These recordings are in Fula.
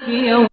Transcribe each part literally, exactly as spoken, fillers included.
يوم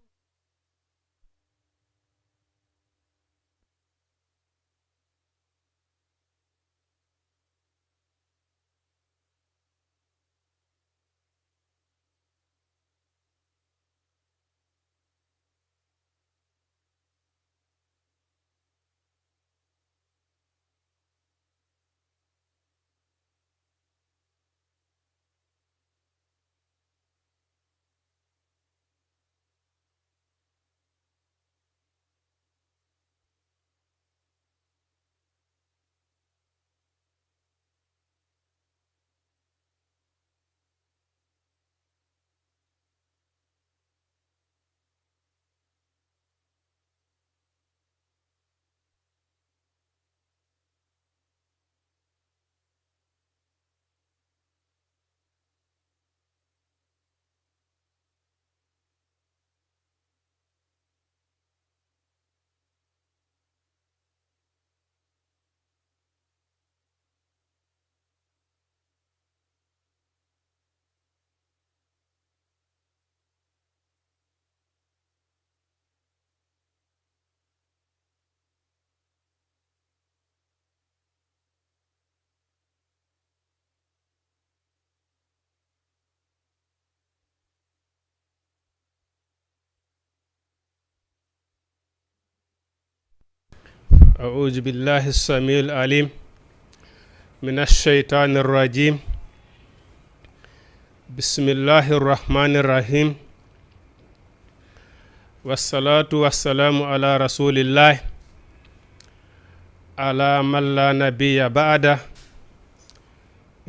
أعوذ بالله السميع العليم من الشيطان الرجيم. بسم الله الرحمن الرحيم. والصلاة والسلام على رسول الله، على من لا نبي بعده.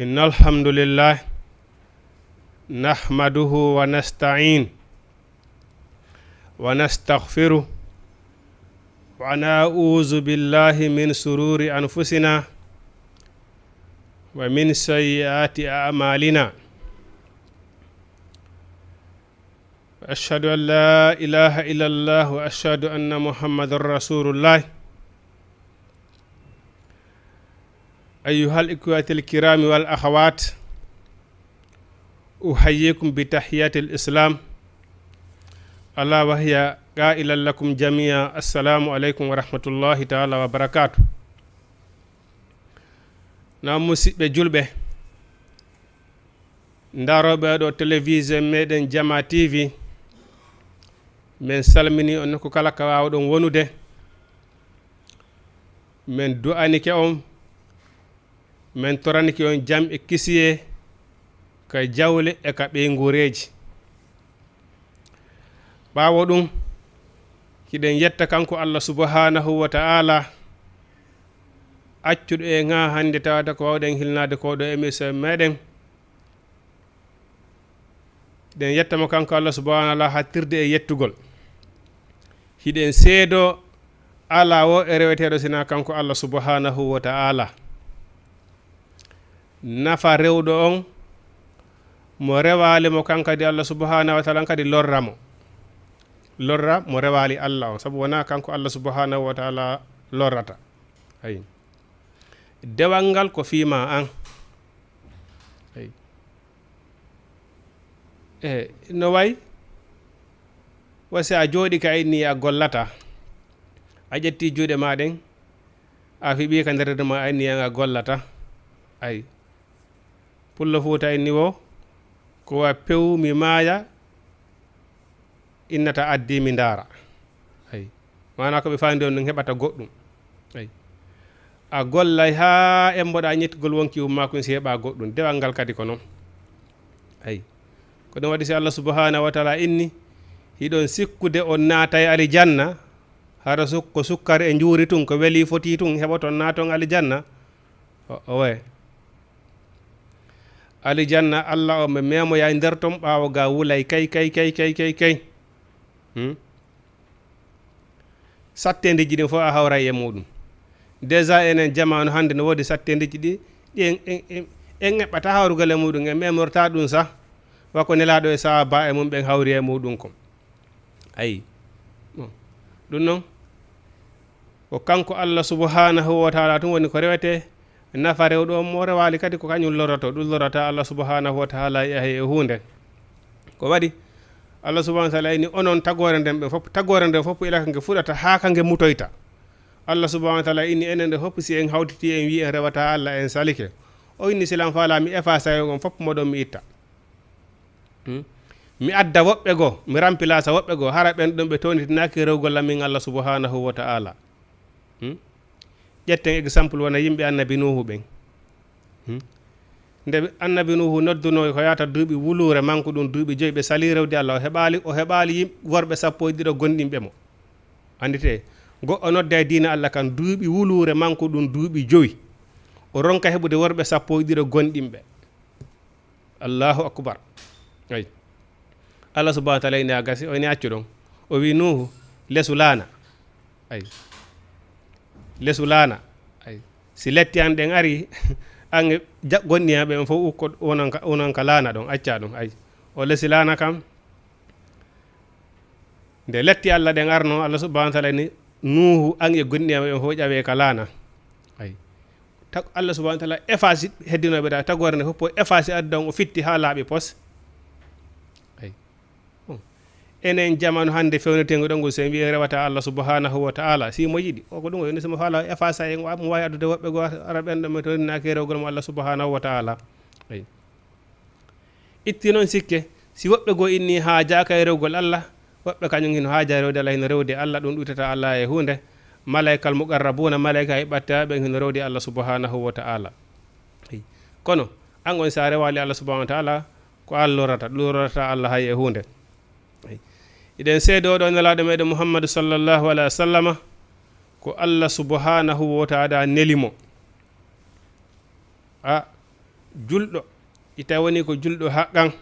إن الحمد لله نحمده ونستعين ونستغفره ونعوذ بالله من شرور أنفسنا ومن سيئات أعمالنا. أشهد أن لا إله إلا الله وأشهد أن محمد رسول الله. أيها الإخوة الكرام والأخوات، أحييكم بتحية الإسلام، ألا وهي قائلا لكم جميعا: السلام عليكم ورحمة الله تعالى وبركاته. Na musiɓɓe julɓe, ndarooɓe ɗo télévision meɗen Jama T V, men salmini on nokku kala ka waawɗon wonude. Men du'anike on, men toranike on jam e kisiyee ka jawle e ka ɓeynguureeji. Ɓaawo ɗum, hiɗen yetta kanko Allah subhanahu wa ta'ala, accuɗo en haa hannde tawata ko waawɗen hilnaade ko ɗo émission meɗen. Ɗen yetta mo kanko Allah subhanahu wa ta'ala hattirde e yettugol. Hiɗen seedo alaa wo e reweteeɗo sinaa kanko Allah subhanahu wa ta'ala. Nafa rewɗo on, mo rewaali mo kan kadi Allah subhanahu wa ta'ala, kadi lorra mo. Lorra mo rewaali Allah on, sabu wonaa kanko Allah subhanahu wa ta'ala lorrata. Ayi. Dewal ngal ko fii maa an. Ayi. E, no way? Wa si a jooɗike a inni a gollata. A ƴetti juuɗe maa ɗen, a fiɓi ka nder reedu maa a inni a gollata. Ayi. Pullo Fuuta inni wo, ko wa pew mi maaya, innata addi mi ndaara. Ayi. Maanaa ko ɓe faandi on ɗum heɓata goɗɗum. Ayi. A gollay haa emboɗa ñettugol wonki ummaakun si heɓa goɗɗum. Dewal ngal kadi ko non. Ayi. Ko ɗum waɗi si Allah subhanahu wa ta'ala inni, hiɗon sikkude on naatay alijanna, hara suk-, ko sukkar e njuuri tun, ko weli foti tun, heɓoton naaton alijanna. O, owe. Alijanna Allah o ɓe memoyay nder ton ɓaawo ga wulay kay, kay, kay, kay, kay, kay. Hmm? Satteendeeji ɗin fof a hawray e muɗum. Déjà enen jamaanu hannde no woodi satteendeeji ɗi, ɗi en, en, en, en eɓɓata hawrugol e muɗum, en memorta ɗum sah. Wa ko Nelaaɗo e sahaaba e mum ɓen hawri e muɗum kon. Ayi. Bon. Ɗum non, ko kanko Allah subhanahu wa ta'ala tun woni ko rewete. Nafa rewɗo on mo rewaali kadi ko kañum lorroto, ɗum lorrata Allah subhanahu wa ta'ala e hay e huunde. Ko waɗi Allah subhanahu wa taala inni onon tagoore nden ɓe fof, tagoore nden fof ila ka nge fuɗata haa ka nge mutoyta. Allah subhanahu wa taala inni enen ɗe fof si en hawtiti en wi en rewata Allah en salike, o inni silan faala mi efasa en on fof moɗon mi itta. Hmm? Mi adda woɓɓe goo, mi rampilasa woɓɓe goo, hara ɓen ɗon ɓe townitinaaki rewgol lam min Allah subhanahu wa taala. Hmm? Ƴetten exemple wona yimɓe annabi Nuuhu ɓen. Hmm? Nde annabi Nuuhu noddunoo ko yaata duuɓi wuluure, manku ɗum duuɓi joyi, ɓe salii rewde Allah, o heɓaali, o heɓaali yim-, worɓe sappo e ɗiɗo gonɗinɓe mo. Annditee, goɗɗo nodda e diina Allah kan duuɓi wuluure, manku ɗum duuɓi joyi. O ronka heɓude worɓe sappo e ɗiɗo gonɗinɓe. Allahu akbar. Ay. Allah subhanahu wa taala ini a gasi, o ini accu ɗon. O wi Nuuhu, lesu laana. Ay. Lesu laana. Ay. Si letti an ɗen ari, an e ja-, gonɗi hen ɓen fof ukko, wonon ka, wonon ka laana ɗon, acca ɗum. Ay. O lesi laana kam. Nde letti Allah ɗen arno, Allah subhanahu wa taala ni, Nuuhu, an e gonɗi hen ɓen fof ƴawe ka laana. Ay. Ta-, Allah subhanahu wa taala efasi heddinooɓe ɗa, tagoore nde fof o efasi addi ɗon, o fitti haa laaɓi pos. Ay. Bon. Enen jamanu hannde fewneteengu ɗon ngu, so en wi'i en rewata Allah subhanahu wa taala, si mo yiɗi, o ko ɗum o yoni, so mo faala efasa en, mo waawi addude woɓɓe goo ara ɓen ɗo mi tawinaaki rewgol mo Allah subhanahu wa taala. Ay. Itti noon sikke, si woɓɓe goo inni haajaaka e rewgol Allah, woɓɓe kañum hino haaja rewde Allah, hino rewde Allah, ɗum ɗuytata Allah e huunde. Malaykal muqarrabuuna, malayka e ɓattaaɓe ɓen hino rewde Allah subhanahu wa taala. Ay. Kono, an on sa rewaali Allah subhanahu wa taala, ko an lorata, lorata Allah hay e huunde. Ay. Iɗen seedoo ɗo Nelaaɗo meɗen Muhammadu sallallahu alaihi wa sallama, ko Allah subhanahu wa taala neli mo. A julɗo, ita woni ko julɗo haqqan.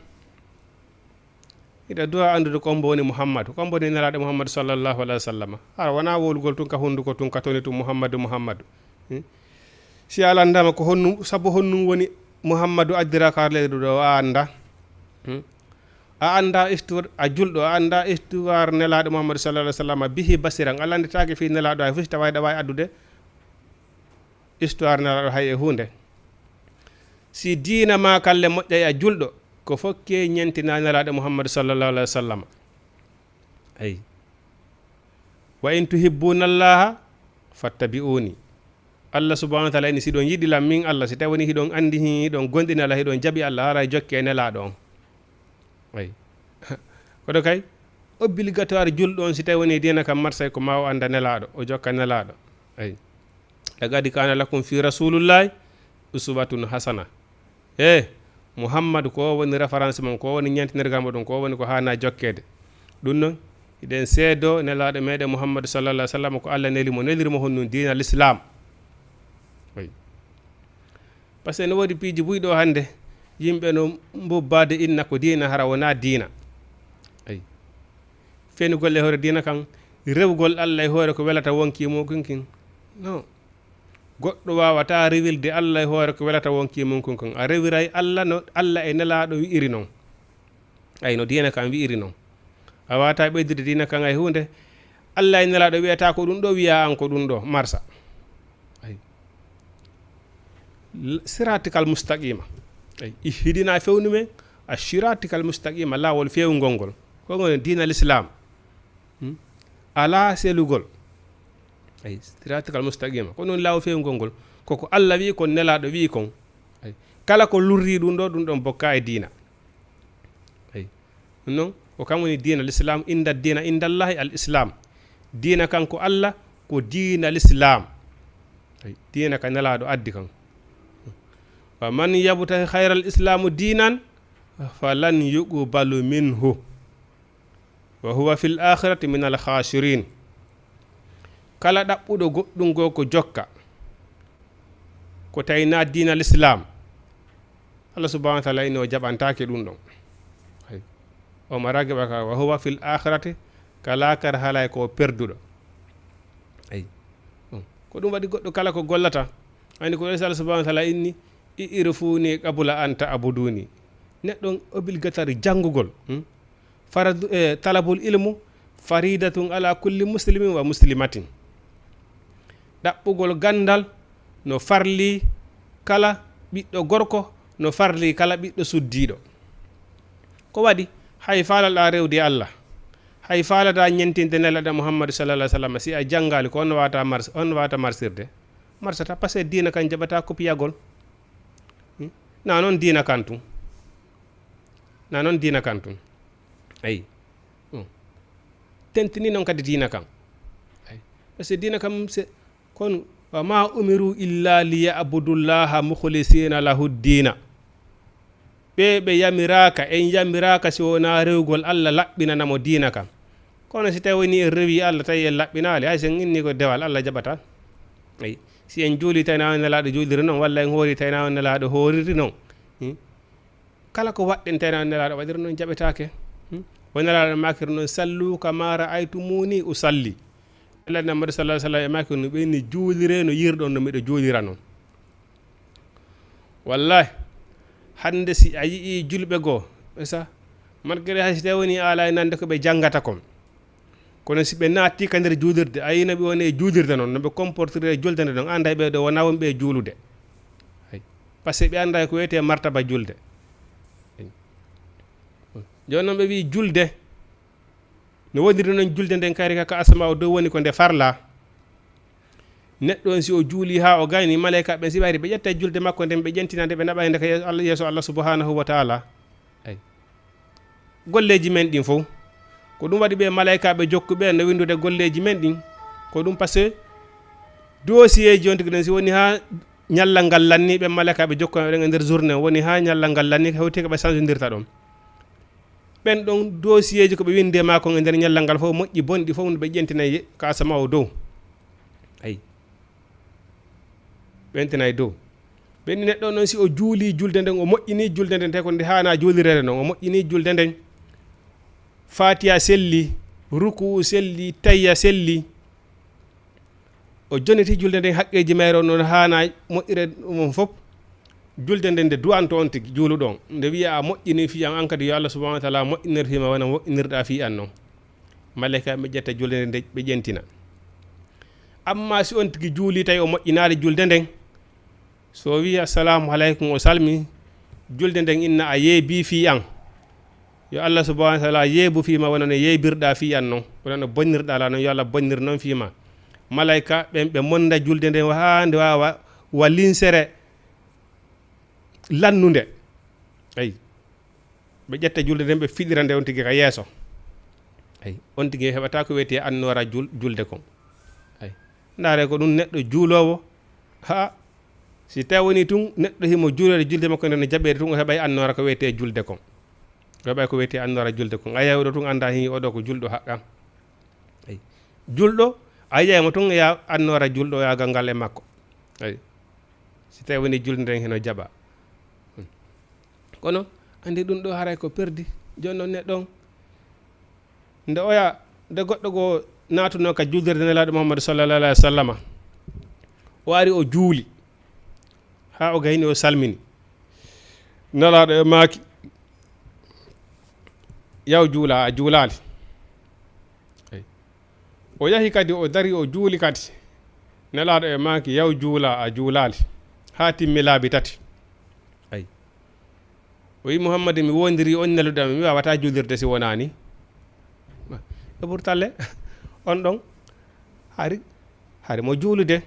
Ita duwa anndude ko mbo woni Muhammadu, ko mbo woni Nelaaɗo Muhammadu sallallahu alaihi wa sallama. Hara wona wowlugol tun ka hunduko tun ka toni tun Muhammadu, Muhammadu. Hmm? Si a lanndama ko honnum, sabu honnum woni Muhammadu addira ka leydi ɗo, a annda. Hmm? A annda histoire, a julɗo, a annda histoire Nelaaɗo Muhammadu sallallahu alaihi wa sallama, bihi basiran. A lannditaake fii Nelaaɗo hay fus tawa hiɗa waawi addude histoire Nelaaɗo hay e huunde. Si diina maa kalle moƴƴay a julɗo, ko fokke ñentina Nelaaɗo Muhammadu sallallahu alaihi wa sallama. Ay. "Wa in tuhibbuna Allaha fattabi'uni." Allah subhanahu wa taala ini, si hiɗon yiɗi lam min Allah, si tawi woni hiɗon anndi, hiɗon gonɗini Allah, hiɗon jaɓi Allah, haray jokke e Nelaaɗo on. Ay. Kono kay, obligatoire julɗo on, si tawi woni diina kam marsay ko ma o annda Nelaaɗo, o jokka Nelaaɗo. Ay. "Laqad kana lakum fi rasulillahi uswatun hasana." E Muhammadu, ko woni référence mon, ko woni ñantinirgal moɗon, ko woni ko haana jokkeede. Ɗum noon, hiɗen seedo Nelaaɗo meɗen Muhammadu sallallahu alaihi wa sallam ko Allah neli mo, neliri mo honɗum? Diina l'islam. Wi. Par ce que ne woodi piiji buy ɗo hannde, yimɓe no mbubbaade inna ko diina, hara wonaa diina. Ay. Fenugol e hoore diina kan, rewgol Allah e hoore ko welata wonkii mum kin kin. No. Goɗɗo waawataa rewilde Allah e hoore ko welata wonkii mum kin kin. A rewiray Allah no Allah e Nelaaɗo wi'iri non. Ay, no diina kan wi'iri non. A waawataa ɓeydude diina kan ay huunde. Allah e Nelaaɗo wi'ataa ko ɗum ɗo, wi'a an ko ɗum ɗo. Marsa. Ay. L-, siratikal mustaqima. Ay, ihdina fewnu men, a siratikal mustaqima, laawol feewngol ngol. Ko ngol diina l'islam. Hmm? Alaa selugol. Ay, siratikal mustaqima. Ko ɗum laawol feewngol ngol. Ko ko Allah wi'i kon, Nelaaɗo wi'i kon. Ay. Kala ko lurri ɗum ɗo, ɗum ɗon bokka e diina. Ay. Ɗum noon, ko kam woni diina l'islam, inda diina indallahi al islam. Diina kan ko Allah, ko diina l'islam. Ay. Diina ka Nelaaɗo addi kan. "Wa man yabtahi khayral islami diinan, falan yuqbalu minhu. Wa huwa fil akhirati minal khasirin." Kala ɗaɓɓuɗo goɗɗum goo ko jokka, ko tawi na diina l'islam, Allah subhanahu wa taala ino jaɓantaake ɗum ɗon. Hay. O ma ragiba ka, wa huwa fil akhirati, ka laakara halay ko perduɗo. Ay. Bon. Ko ɗum waɗi goɗɗo kala ko gollata, ani ko Allah subhanahu wa taala inni, "I'rifuni qabla an ta'buduni." Neɗɗo on obligatoire janngugol. Hmm? Faradu, eh, talabul ilmu faridatun ala kulli muslimin wa muslimatin. Ɗaɓɓugol ganndal no farli kala ɓiɗɗo gorko, no farli kala ɓiɗɗo suddiiɗo. Ko waɗi? Ay faalal ɗa rewde e Allah. Hay faalata ñentinde nelaɗo Muhammadu sallallahu alaihi wasallam. Si a janngaali ko on wata mars-, on wata marsirde. Marsata parce que diina kan jaɓata kopiyagol. Hmm? Na noon diina kan tun. Na noon diina kan tun. Ay. Hmm. Tentini noon kadi diina kan. Ay. Parce que diina kan c'est, kono, "Wa ma umiru illa li ya'budullaha mukhlisina lahu dina." Ɓe, ɓe yamiraaka, en yamiraaka si wonaa rewgol Allah laɓɓinana mo diina kan. Kono si tawi woni en rewi Allah tawi en laɓɓinaali, hay so en inni ko dewal Allah jaɓata. Ay, si en juuli tawi na nelaaɗo juuliri noon, walla en hoori tawi na nelaaɗo hooriri noon. Hmm? Kala ko waɗɗen tawi na nelaaɗo waɗiri noon jaɓetaake. Hmm? Wo nelaaɗo maakiri noon, "Sallu kama ra'aytumuni usalli." Nelaaɗo Muhammadu sallallahu alaihi wasallam e maaki no ɓe ni juulire no yirɗon no miɗo juulira noon. Wallahi, hannde si a yi'i julɓe goo, esa, malgré hay si tawi woni a alaa e nande ko ɓe janngata kon. Kono si ɓe naatti ka nder juulirde, a yi'ino ɓe woni e juulirde noon, no ɓe comportiri e julde nde ɗon, annday ɓe ɗo wonaa wonɓe e juulude. Ay. Parce que ɓe annday ko wiyetee martaba julde. Ay. Jooni noon ɓe wi'i julde, no woniri noon julde nden kayri ka, ka asama o dow woni ko nde farla. Neɗɗo on si o juuli haa o gayni, maleyka ɓen si ɓayri ɓe ƴetta julde makko nden ɓe ƴentina nde ɓe naɓa nde ka yeeso Allah, yeeso Allah subhanahu wa ta'ala. Ay. Golleeji men ɗin fow. Ko ɗum waɗi ɓe maleyka ɓe jokku ɓe no winndude golleeji men ɗin. Ko ɗum parce que dossier ji on tigi ɗon si woni haa ñallal ngal lanni ɓe maleyka ɓe jokku ɓen e nder journée woni haa ñallal ngal lanni hewti ko ɓe sanjindirta ɗon. Ɓen ɗon dossier ji ko ɓe winndi e maa kon e nder ñallal ngal fof moƴƴi bonɗi fof no ɓe ƴentina ye-, ka asama o dow. Ay. Ɓe ƴentina e dow. Ɓen neɗɗo noon si o juuli julde nden, o moƴƴini julde nden, tawi ko nde haana juulirede noon, o moƴƴini julde nden. Faatiya selli, ruku selli, tayya selli. O jonniti julde nden haqqeeji mayre on no haana moƴƴire ɗum on fof. Julde nden nde du'anto on tigi juuluɗo on. Nde wi'a a moƴƴini fii an, an kadi yo Allah subhanahu wa ta'ala moƴƴinir fii ma wona moƴƴinirɗa fii an noon. Maleyka ɓe ƴetta julde nden nde ɓe ƴentina. Amma si on tigi juuli tawi o moƴƴinaali julde nden, so o wi'i assalamu aleykum o salmi, julde nden inna a yeebii fii an. Yo Allah subhanahu wa ta'ala yeebu fii ma wona no yeebirɗa fii an noon, wona no bonnirɗa la noon, yo Allah bonnir noon fii ma. Maleyka ɓen ɓe monda julde nden haa nde waawa wa linsere lannunde. Ay. Ɓe ƴetta julde nden ɓe fiɗira nde on tigi ka yeeso. Ay. On tigi heɓata ko wiyetee annoora jul-, julde kon. Ay. Ndaare ko ɗum neɗɗo juuloowo. Haa si tawi woni tun neɗɗo himo juulode julde makko nden no jaɓeede tun o heɓay annoora ko wiyetee julde kon. O heɓay ko wiyetee annoora julde kon. A yiyay oɗo tun annda hii oɗo ko julɗo haqqan. Ay. Julɗo, a yiyay mo tun ya annoora julɗo ya gangal e makko. Ay. Si tawi woni julde nden hino jaɓa. Hmm. Kono, anndi ɗum ɗo haray ko perdi. Jooni noon neɗɗo on, nde oya, nde goɗɗo goo naatunoo ka juulirde Nelaaɗo Muhammadu sallallahu alaihi wasallama, o ari o juuli, haa o gayni o salmini. Nelaaɗo e maaki, "Yaw juula, a juulaali." Eyi. O yahi kadi, o dari, o juuli kadi. Nelaaɗo e maaki, "Yaw juula, a juulaali." Haa timmi laabi tati. Ayi. O wi, "Muhammadu, mi wondirii on neluɗo am, mi waawataa juulirde si wonaa nii." E pourtant le, on ɗon, hari, hari mo juulude.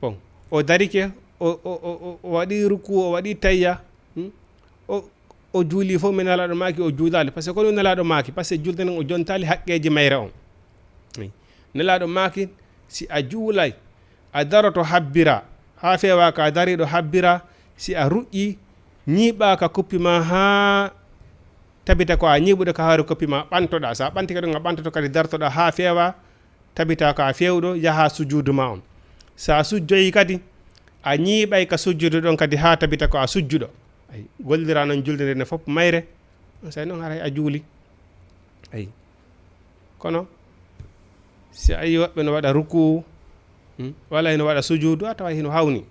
Bon, o darike, o, o, o, o, o waɗi ruku, o waɗi tayya. Hmm? O, o juuli fof, mi Nelaaɗo maaki o juulaali. Parce que ko ɗum Nelaaɗo maaki, parce que julde nden o jontaali haqqeeji mayre on. Eyi. Nelaaɗo maaki, si a juulay, a daroto habbira, haa feewa ka dariiɗo habbira, si a ruƴƴi, ñiiɓa ka koppi ma haa tabita ko a ñiiɓuɗo ka hoore koppi ma, ɓantoɗa. Sa ɓantike ɗon, a ɓantoto kadi dartoɗa haa feewa, tabita ko a feewɗo, yaha sujuudu ma on. Sa sujjoyi kadi, a ñiiɓay ka sujjudu ɗon kadi haa tabita ko a sujjuɗo. Ay, gollira noon julde nde ne fof mayre, on say noon haray a juuli. Ay. Kono, si a yii woɓɓe no waɗa rukuu, hmm, walla hino waɗa sujuudu, a tawa hino hawni.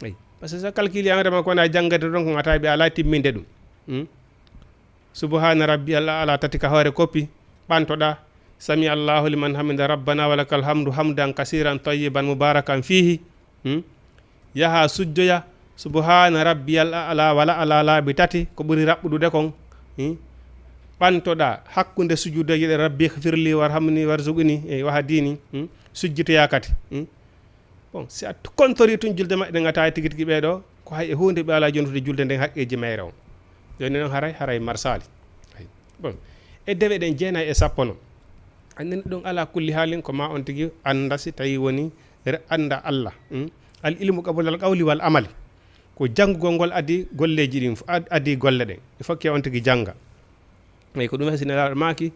Ay. Parce que so calcul yangata ma ko wona janngata ɗon, ko a tawi ɓe alaa timminde ɗum. Hmm? Subhaana rabbiyal a'la tati ka hoore koppi, ɓantoɗaa. Sami Allahu liman hamida, rabbana wa lakal hamdu, hamdan kasiran tayyiban mubarakan fihi. Hmm? Yaha sujjoya, subhaana rabbiyal a'la wala ala laabi tati, ko ɓuri raɓɓuɗude kon. Hmm? ɓantoɗa hakkunde sujudeeji ɗe, "Rabbi ighfirli warhamni warzuqni, e wahdini," hmm? Sujjitoya kadi, hmm? Bon, si a contori tun julde maɓɓe ɗen, a tawi tigi tigi ɓee ɗoo, ko hay e huunde ɓe alaa jontude julde nden haqqeeji mayre on. Jooni noon haray, haray marsaali. Ay. Bon, e dewe ɗen jeenay e sappo non. Anndini ɗum ala kulli haalin ko ma on tigi annda si tawi woni re-, annda Allah. Hmm? Al ilmu qabla al qawli wal amali. Ko janngugol ngol adi golleeji ɗin, ad-, adi golle ɗen. Il faut que on tigi jannga. Eyi, ko ɗum hesine maaki,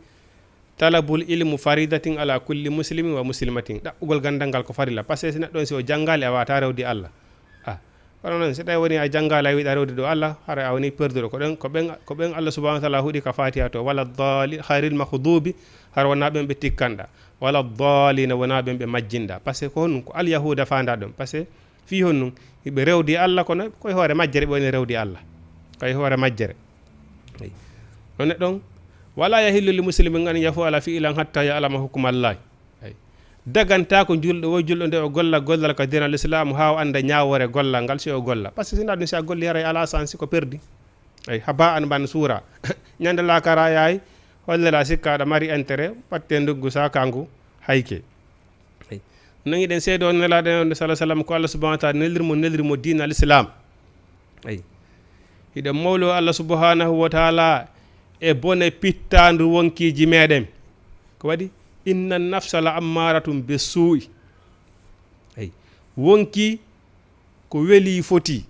"Talabul ilmu faridatin ala kulli muslimin wa muslimatin." Ɗaɓɓugol ganndal ngal ko farilla. Parce que si neɗɗo on si o janngaali, a waata rewde Allah. Ah, kono noon, si tawi woni a janngaali, a wiɗa rewde ɗo Allah, hara a woni perduɗo. Ko ɗen, ko ɓen, ko ɓen Allah subhanahu wa taala huɗi ka Fatiha to, "Wala dali, khairil makhdubi," hara wona ɓen ɓe tikkanɗa. "Wala dalina," wona ɓen ɓe majjinɗa. Parce que ko honɗum? Ko al yahuda fanda ɗum. Parce que fii honɗum? Hiɓe rewdi Allah, kono koye hoore majjere ɓe woni rewdi Allah. Koye hoore majjere. Eyi. Ɗon neɗɗon, "Wala yahillu li muslimin an yafuala fi'lan hatta ya'lama hukmallahi." Eyi. Daganta ko julɗo, wo julɗo nde o golla gollal ka diinal Islam haa o annda ñaawoore gollal ngal si o golla. Parce que si na ɗum si a golli haray ala sansi ko perdi. Eyi, haba an ban suura. Ñande laakara yaay, hollala sikka aɗa mari intérêt, patte nduggu sa kangu hayke. Eyi. Nangi ɗen seedo on nelaaɗo on sallallahu alaihi wasallam ko Allah subhanahu wa ta'ala nelir mo, nelir mo diina al-Islam. Eyi. Hiɗen mawlo Allah subhanahu wa ta'ala e bone pittandu wonkiiji meɗen. Ko waɗi? "Inna nafsa la ammaratun be suu'i." Eyi. Wonki ko weli foti.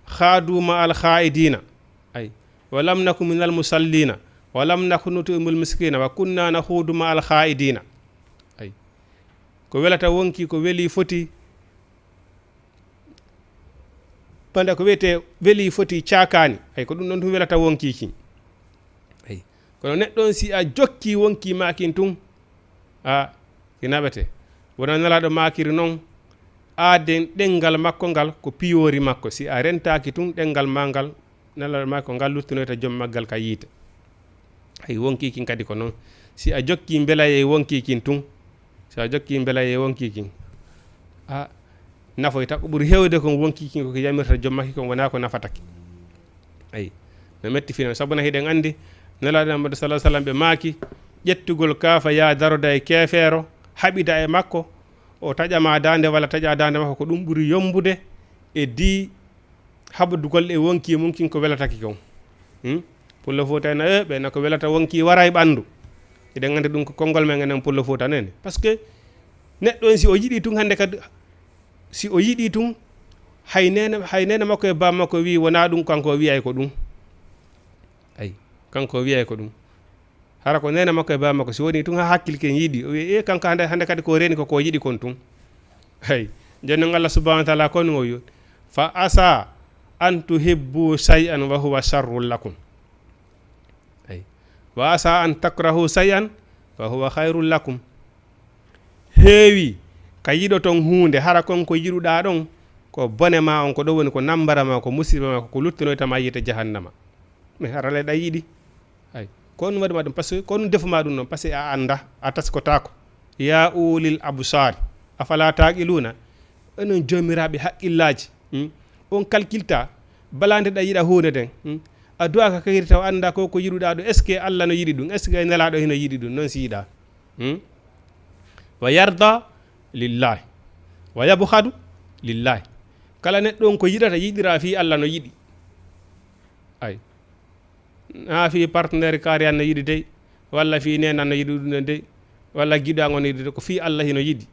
"Khadu ma al khaidina." Ay. "Wa lam naku min al musallina. Wa lam naku nutimul miskina. Wa kunna nakhudu ma al khaidina." Ay. Ko welata wonki ko weli foti. Panda ko wiyete weli foti cakani. Ay, ko ɗum ɗon ɗum welata wonki kin. Ay. Kono neɗɗo on si a jokki wonki makin tun, a, ki naɓete. Wona nelaɗo makiri non, aaden ɗengal makko ngal ko piyoori makko. Si a rentaki tun ɗengal ma ngal, nelaɗo makko ngal luttinoyta joom maggal ka yiite. Ay, wonki kin kadi ko non. Si a jokki mbelaye wonki kin tun, si a jokki mbelaye wonki kin, a, nafoyta ko ɓuri hewde kon wonki kin ko ki yamirta joom makki kon wona ko nafataki. Ay, no metti finon. Sabu na hiɗen andi, nelaɗo Muhammad sallallahu alaihi wasallam ɓe maaki, ƴettugol kaafa ya daroda e keefeero, haɓida e makko, o taƴama dande walla taƴa dande makko, ko ɗum ɓuri yombude e di haɓodugol e wonki mum kin ko welataki kon. Hmm? Pullo Fuuta en, eh, ɓe na ko welata wonki wara e ɓandu. Eɗen andi ɗum ko konngol men enen Pullo Fuuta nene. Parce que neɗɗo en si o yiɗi tun hande kadi, si o yiɗi tun, hay nene, hay nene makko e ba makko wi wona ɗum, kanko o wiyay ko ɗum. Ay, kanko o wiyay ko ɗum. Hara ko nene makko e ba makko, si woni tun ha hakkil ken yiɗi, o wi, "E, kanko hande, hande kadi ko reni ko, ko yiɗi kon tun." Hey, jooni non Allah subhanahu wa ta'ala ko no o wi, "Fa asa an tuhibbu shay'an wa huwa sharrun lakum." Hey. "Wa asa an takrahu shay'an wa huwa khairul lakum." Heewi ka yiɗoton huunde, hara kon ko yiɗuɗa ɗon, ko bone ma on, ko ɗo woni ko nambara ma, ko musiba ma, ko luttunoyta ma yiite jahannama. Mais hara leyɗa yiɗi. Ay, ko on waɗi ma ɗum, parce que ko on defu ma ɗum noon, parce que a annda, a taskotako. Ya ulil absar, afala taqiluna? Onon joomiraaɓe haqqillaaji, hmm? On kalkilta, bala nde ɗa yiɗa huunde nden, hmm? A du'aka kayri taw annda ko, ko yiɗuɗa ɗo, est-ce que Allah no yiɗi ɗum? Est-ce que Nelaaɗo hino yiɗi ɗum? Noon si yiɗa. Hmm? Wa yarda lillahi. Wa yabkhadu lillahi. Kala neɗɗo on ko yiɗata, yiɗira fii Allah no yiɗi. Ay. Na fii partenaire kaari an no yiɗi dey, walla fii nena no yiɗi ɗum dey, walla giɗo an on no yiɗi dey, ko fii Allah hino yiɗi.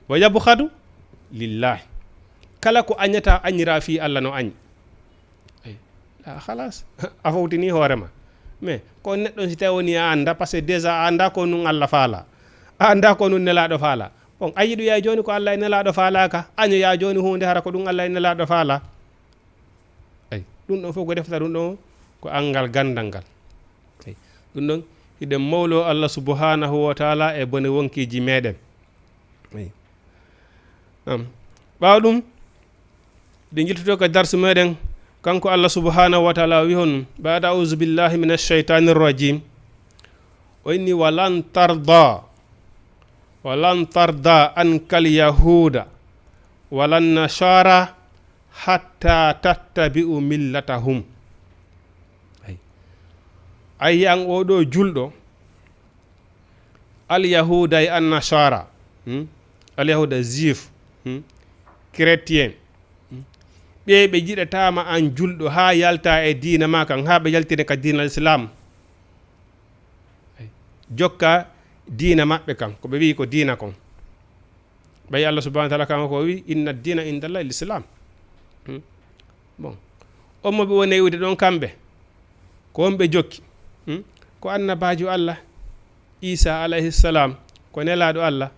Wa yabkhadu lillahi. Kala ko añata, añira fii Allah no añi. Ay. A, halas. A fowtini hoore ma. Mais ko neɗɗo si tawi woni a annda, parce que déjà a annda ko nun Allah faala. A annda ko nun Nelaaɗo faala. Bon, a yiɗoya jooni ko Allah e Nelaaɗo faalaaka. Añoya jooni huunde hara ko ɗum Allah e Nelaaɗo faala. Ay, ɗum ɗon fof ko defata ɗum ɗon ko anngal ganndal ngal. Ay, ɗum ɗon hiɗen mawlo Allah subhanahu wa ta'ala e bone wonkiiji meɗen. Ay. Am. Ɓaawo ɗum, ɗe jiltoto ka darsu meɗen, kanko Allah subhanahu wa ta'ala wi hon, ba'da a'udhu billahi minash shaitanir rajim. O inni, "Wa lan tarda, wa lan tarda ankal yahuda, wa lan nasara, hatta tattabi'u millatahum." Ay. A yiyan oo ɗoo julɗo, alyahuuda e annasara, hmm? Alyahuuda, juif, hmm? Chrétien, hmm? Ɓe ɓe jiɗataama an julɗo haa yalta e diina maa kan, haa ɓe yaltine ka diina Islam. Jokka diina maɓɓe kan, ko ɓe wi'i ko diina kon. Ɓay Allah subhanahu wa ta'ala kan ko wi, "Inna dina inda Allah l'islam." Hmm? Bon. On mo ɓe woni e wi'ude ɗon kamɓe, ko on ɓe jokki. Hmm? Ko annabaajo Allah, Isa alayhi salam, ko nelaaɗo Allah.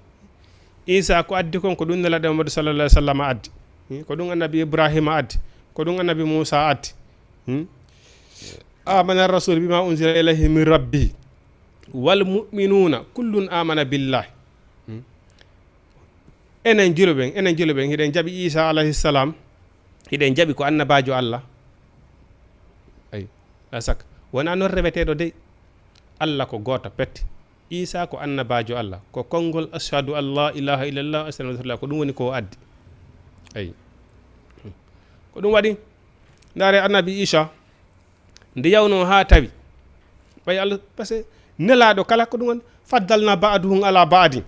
Isa ko addi kon, ko ɗum nelaaɗo Muhammadu sallallahu alaihi wasallam addi. Hmm? Ko ɗum annabi Ibrahima addi. Ko ɗum annabi Musa addi. Hmm? Amana rasul bima unzila ilayhi min rabbi. Wal mu'minuna kullun amana billahi. Hmm? Enen julo ɓen, enen julo ɓen, hiɗen jaɓi Isa alayhi salam, hiɗen jaɓi ko annabaajo Allah. Ay, la sak. Wona non reweteeɗo dey. Allah ko gooto pet. Isa ko annabaajo Allah. Ko konngol ashhadu an la ilaha illallah, astagfirullah, ko ɗum woni ko o addi. Ay. Ko ɗum waɗi, ndaare annabi Isa, nde yawno haa tawi. Ɓay Allah, parce que nelaaɗo kala ko ɗum woni, faddalna ba'duhum ala ba'din.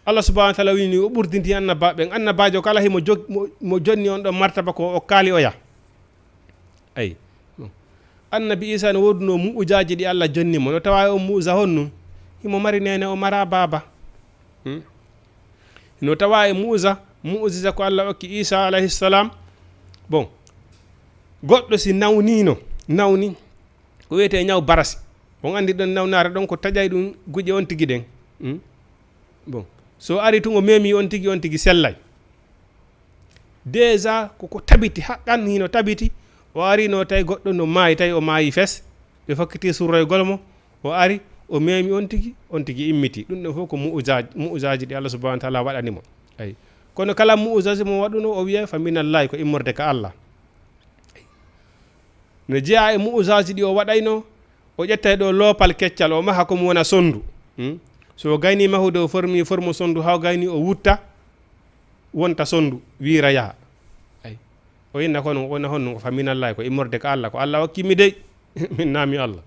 Allah subhanahu wa ta'ala wini o ɓurdinti annabaaɓe ɓen. Annabaajo kala himo jog-, mo, mo jonni on ɗon martaba ko o kaali oya. Ay. Bon. Annabi Isa no woodunoo mu'ujaaji ɗi Allah jonni mo. No tawa e on mu'uza honnu? Himo mari neene, o mara baaba. Hmm? No tawa e mu'uza, mu'ujiza ko Allah okki Isa alayhi salam. Bon. Goɗɗo si nawnino, nawni, ko wiyetee ñaw barasi. On anndi ɗon nawnaare ɗon ko taƴay ɗum guƴe on tigi ɗen. Hmm? Bon. So ari tun o memi on tigi, on tigi sellay. Déjà, ko, ko tabiti, haqqan hino tabiti. O arino tawi goɗɗo no maayi, tawi o maayi fes. Ɓe fokkiti surroygol mo. O ari, o memi on tigi, on tigi immiti. Ɗum ɗon fof ko mu'uzaaj-, mu'uzaaji ɗi Allah subhanahu wa ta'ala waɗani mo. Ay. Kono kala mu'uzaaji mo waɗuno, o wiya fa minallahi, ko immorde ka Allah. No jeyaa e mu'uzaaji ɗi o waɗayno, o ƴettay ɗo loopal keccal, o maha ko mo wona sondu. Hmm? So o gayni mahude, o formi forme sondu, haa o gayni o wutta, wonta sondu, wiira yaha. Ay. O inna kono, o wona honno, ko fa minallahi, ko immorde ka Allah, ko Allah okki mi dey. Min naami Allah.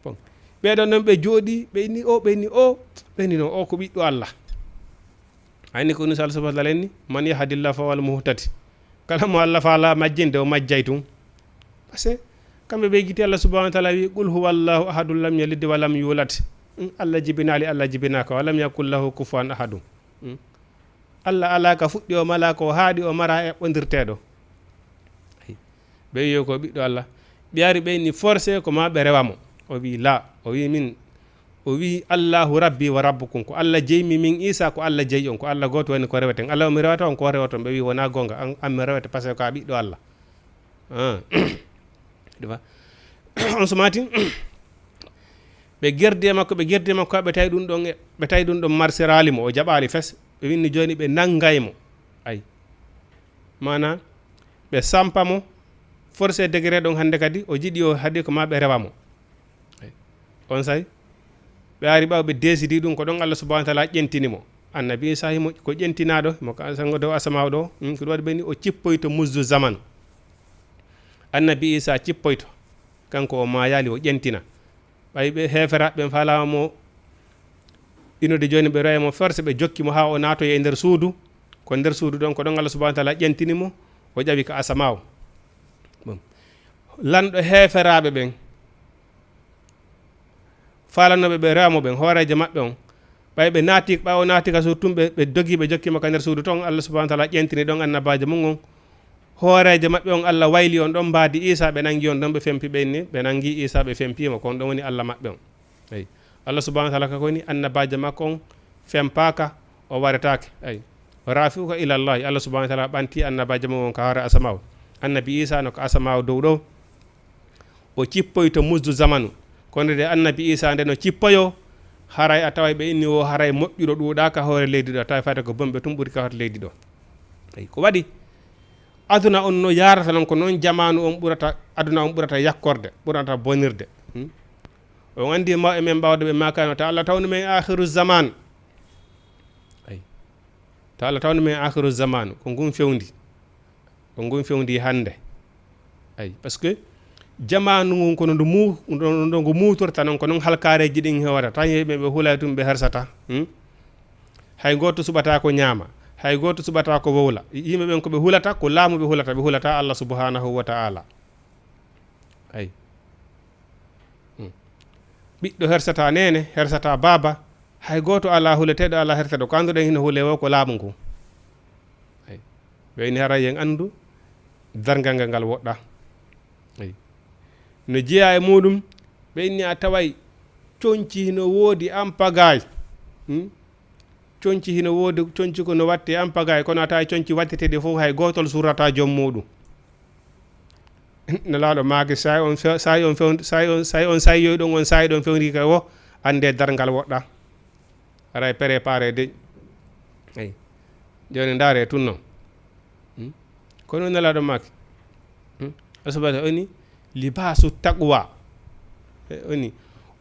Bon. Ɓeɗon non ɓe jooɗi, ɓe inni o, ɓe inni o, ɓe inni no, o ko ɓiɗɗo Allah. Ayni ko Yunus alayhi salatu wasalam inni, "Man yahdillah fa wal muhtadi." Kala mo Allah faala majjinde, o majjay tun. Parce que kamɓe ɓe giti Allah subhanahu wa ta'ala wi, "Qul huwallahu ahadun lam yalid wa lam yulad." Mm, Allah jibinaali, Allah jibinaaka, "Wa lam yakul lahu kufuwan ahadun." Mm. Allah alaa ka fuɗɗi, o malaa ko haaɗi, o maraa eɓɓondirteeɗo. Ay. Ɓe wi'i ko ɓiɗɗo Allah. Ɓe ari ɓe inni forcé ko ma ɓe rewa mo. O wi'i la. O wi'i min, o wi'i, "Allahu rabbi wa rabbukum." Ko Allah jeymi min Isa, ko Allah jeyi on. Ko Allah gooto woni ko reweten. Allah o mi rewata on ko rewoton. Ɓe wi'i wona gonga. An, an mi rewete parce que ko a ɓiɗɗo Allah. Ah. Ɗum fa-, on so mati, ɓe gerdi e makko, ɓe gerdi e makko, ɓe tawi ɗum ɗon, ɓe tawi ɗum ɗon marsiraali mo, o jaɓaali fes. Ɓe winni jooni ɓe nangay mo. Ay. Maana, ɓe sampa mo, forcé degré ɗon hannde kadi, o jiɗi o haɗi ko ma ɓe rewa mo. Ay. On say, ɓe ari ɓaw ɓe desidi ɗum, ko ɗon Allah subhanahu wa ta'ala ƴentini mo. Annabi Isa himo ko ƴentinaaɗo, mo ka sango dow asamaaw ɗo, hmm, ko ɗum waɗi ɓe ni o cippoyto muzdu zaman. Annabi Isa cippoyto, kanko o maayaali, o ƴentina. Ɓay ɓe heeferaaɓe ɓen faalaama mo inude jooni, ɓe rewa mo forcé, ɓe jokki mo haa o naatoyi e nder suudu. Ko nder suudu ɗon, ko ɗon Allah subhanahu wa ta'ala ƴentini mo, o ƴawi ka asamaaw. Bon. Lanɗo heeferaaɓe ɓen, faalanooɓe ɓe rewa mo ɓen, hooreejo maɓɓe on, ɓay ɓe naati, ɓay o naati ka suudu tun, ɓe, ɓe dogi, ɓe jokki mo ka nder suudu ton, Allah subhanahu wa ta'ala ƴentini ɗon annabaajo mum on. Hooreejo maɓɓe on, Allah wayli on ɗon mbaadi Isa, ɓe nangi on ɗon, ɓe fempi ɓe inni, ɓe nangi Isa, ɓe fempi mo, ko on ɗon woni Allah maɓɓe on. Eyi. Allah subhanahu wa ta'ala ka ko woni annabaajo makko on fempaaka, o waretaake. Eyi. Rafi'uka ila Allah, Allah subhanahu wa ta'ala ɓanti annabaajo mum on ka hoore asamaaw. Annabi Isa no ka asamaaw dow ɗo. O cippoyto musdu zamanu. Kono de annabi Isa nde no cippoyo, haray a taway ɓe inni o haray moƴƴuɗo ɗuuɗaaka hoore leydi ɗo, a taway fayde ko bonɓe tun ɓuri ka hoore leydi ɗo. Eyi, ko waɗi? Aduna on no yaarata non, ko non jamaanu on ɓurata, aduna on ɓurata yakkorde, ɓurata bonirde. Hmm? On anndi mawɓe men ɓawɗo ɓe maakano, ta Allah tawnu men akhiru zaman. Eyi. Ta Allah tawnu men akhiru zaman, ko ngun fewndi. Ko ngun fewndi hannde. Ay, parce que Jamaanu ngun kono ndu mu-, ndo, ndo ngu muutorta non, ko non halkaareeji ɗin hewata. Tan yimɓe ɓe hulay tun, ɓe hersata. Hmm? Hay gooto suɓataa ko ñaama, hay gooto suɓataa ko wowla. Yimɓe ɓen ko ɓe hulata, ko laamu ɓe hulata, ɓe hulataa Allah subhanahu wa ta'ala. Ay. Hmm. Ɓiɗɗo hersataa neene, hersataa baaba, hay gooto alaa huleteeɗo, alaa herseteeɗo. Ko annduɗen hino hulee woo ko laamu ngu. Ay. Ɓe inni haray en anndu darngal ngal ngal woɗɗaa. Ay. No jeyaa e muuɗum, ɓe inni a taway conci hino woodi ampagaay. Hmm? Conci hino woodi, conci ko no watti ampagaay, kono a taway conci watteteeɗi fof hay gootol surrataa joom muuɗum. Nelaaɗo maaki, say on fe-, say on fewn-, say on, say on sayyoy ɗon, on sayi ɗon fewndii kay wo, anndee darngal woɗɗaa. Haray préparé deñ. Ay. Jooni ndaaree tun non. Hmm? Kono Nelaaɗo maaki. Hmm? Asubata oni, libaasu taqwa. E, oni,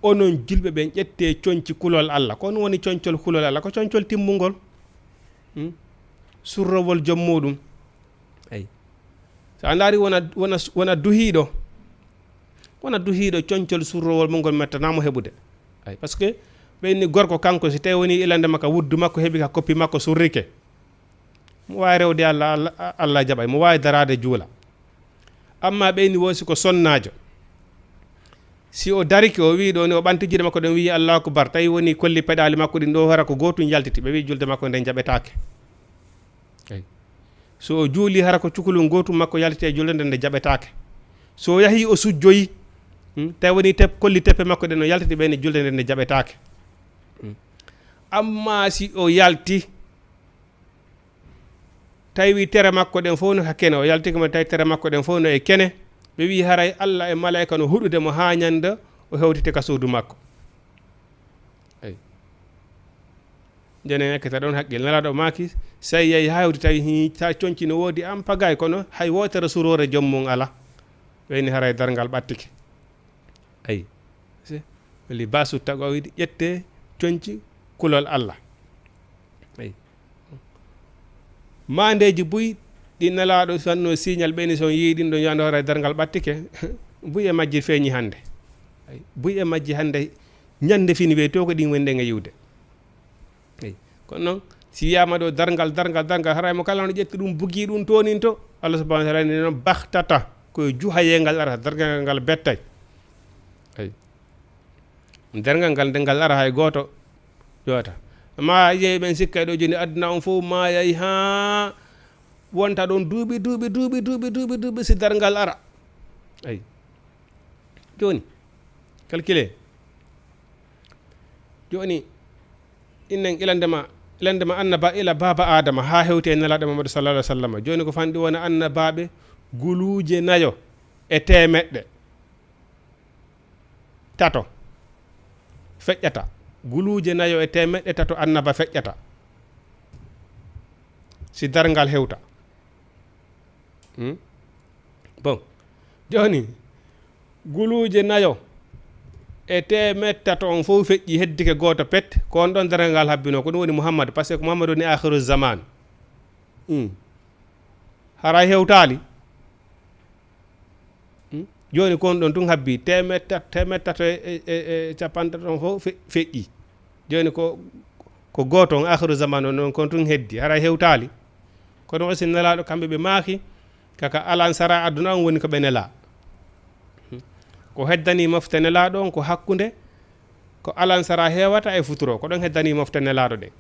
onon julɓe ɓen, ƴettee conci kulol Allah. Ko on woni concol kulol Allah? Ko concol timmungol. Hmm? Surrowol joom muuɗum. Ay. So a ndaari wona, wona, wona duhiiɗo, wona duhiiɗo concol surrowol mo ngol mettanaamo heɓude. Ay, parce que ɓe inni gorko kanko, si tawi woni ilande makko, wuddu makko heɓi ka koppi makko surrike. Mo waawi rewde Allah, Allah, Allah jaɓay. Mo waawi daraade juula. Amma ɓe inni woo si ko sonnaajo. Si o darike, o wi'i ɗoo ni, o ɓanti juuɗe makko ɗen, wi'i Allahu Akbar, tawi woni kolli peɗaali makko ɗin ɗoo, hara ko gootun yaltiti, ɓe wi'i julde makko nden jaɓetaake. Ay. So o juuli, hara ko cukalun gootun makko yaltiti e julde nden, nde jaɓetaake. So o yahi, o sujjoyi, hmm, tawi woni tep-, kolli teppe makko ɗen no yaltiti, ɓe inni julde nden, nde jaɓetaake. Hmm. Amma si o yalti, tawi tere makko ɗen fof no ka kene, o yaltike mo, tawi tere makko ɗen fof no e kene, ɓe wi'i haray Allah e malaa'ika no huɗude mo haa ñande o hewtite ka suudu makko. Ay. Jooni en ekkita ɗon haqqil. Nelaaɗo maaki, si a yahi haa hewti tawi hi-, ta conci no woodi ampagaay, kono hay wootere suroore joom mum alaa. Ɓe inni haray darngal ɓattike. Ay. Se-, libaasu taqwa wiide ƴettee conci kulol Allah. Ay. Maandeeji buy ɗi Nelaaɗo wanno signal ɓe ni, so on yii ɗin ɗon, yo anndu haray darngal ɓattike. Buy e majji feeñi hannde. Ay. Buy e majji hannde ñande fini wey to ko ɗin woni ɗen e yiwde. Eyi. Kono noon, si wiyaama ɗo darngal, darngal, darngal, haray mo kala no ƴetti ɗum, bugi ɗum, toonin to, Allah subhanahu wa taala ni noon, bahtata, ko e juhayee ngal arata, darngal ngal bettay. Eyi. Darngal ngal, nde ngal ara, hay gooto ƴoota. Ma yeey ɓen sikkay ɗo jooni, aduna on fof maayay haa wonta ɗon duuɓi, duuɓi, duuɓi, si darngal ara. Eyi. Jooni, calculez. Jooni, innen ilande ma, ilande ma annaba ila baaba Adama haa hewti e Nelaaɗo Muhammadu sallallahu alaihi wasallam. Jooni ko fanɗi wona annabaaɓe guluuje nayo e teemeɗɗe tato feƴƴata. Guluuje nayo e teemeɗɗe tato annaba feƴƴata. Si darngal hewta. Hmm? Bon. Jooni, guluuje nayo e teemeɗɗe tato on fof feƴƴi, heddike gooto pet, ko on ɗon darngal ngal habbinoo, ko ɗum woni Muhammad, parce que ko Muhammad woni akhiru zaman. Hmm. Haray hewtaali. Hmm? Jooni ko on ɗon tun habbi, teemeɗɗe tat-, teemeɗɗe tato e, e, e, e capanɗe tato on fof fe-, feƴƴi. Jooni ko, ko gooto on, akhiru zaman on, on kon tun heddi, haray hewtaali. Kono aussi Nelaaɗo, kamɓe ɓe maaki, kaka alansara aduna on woni ko ɓe nelaa. Ko heddani mofte Nelaaɗo on ko hakkunde, ko alansara heewata e futuro, ko ɗon heddani mofte Nelaaɗo ɗen.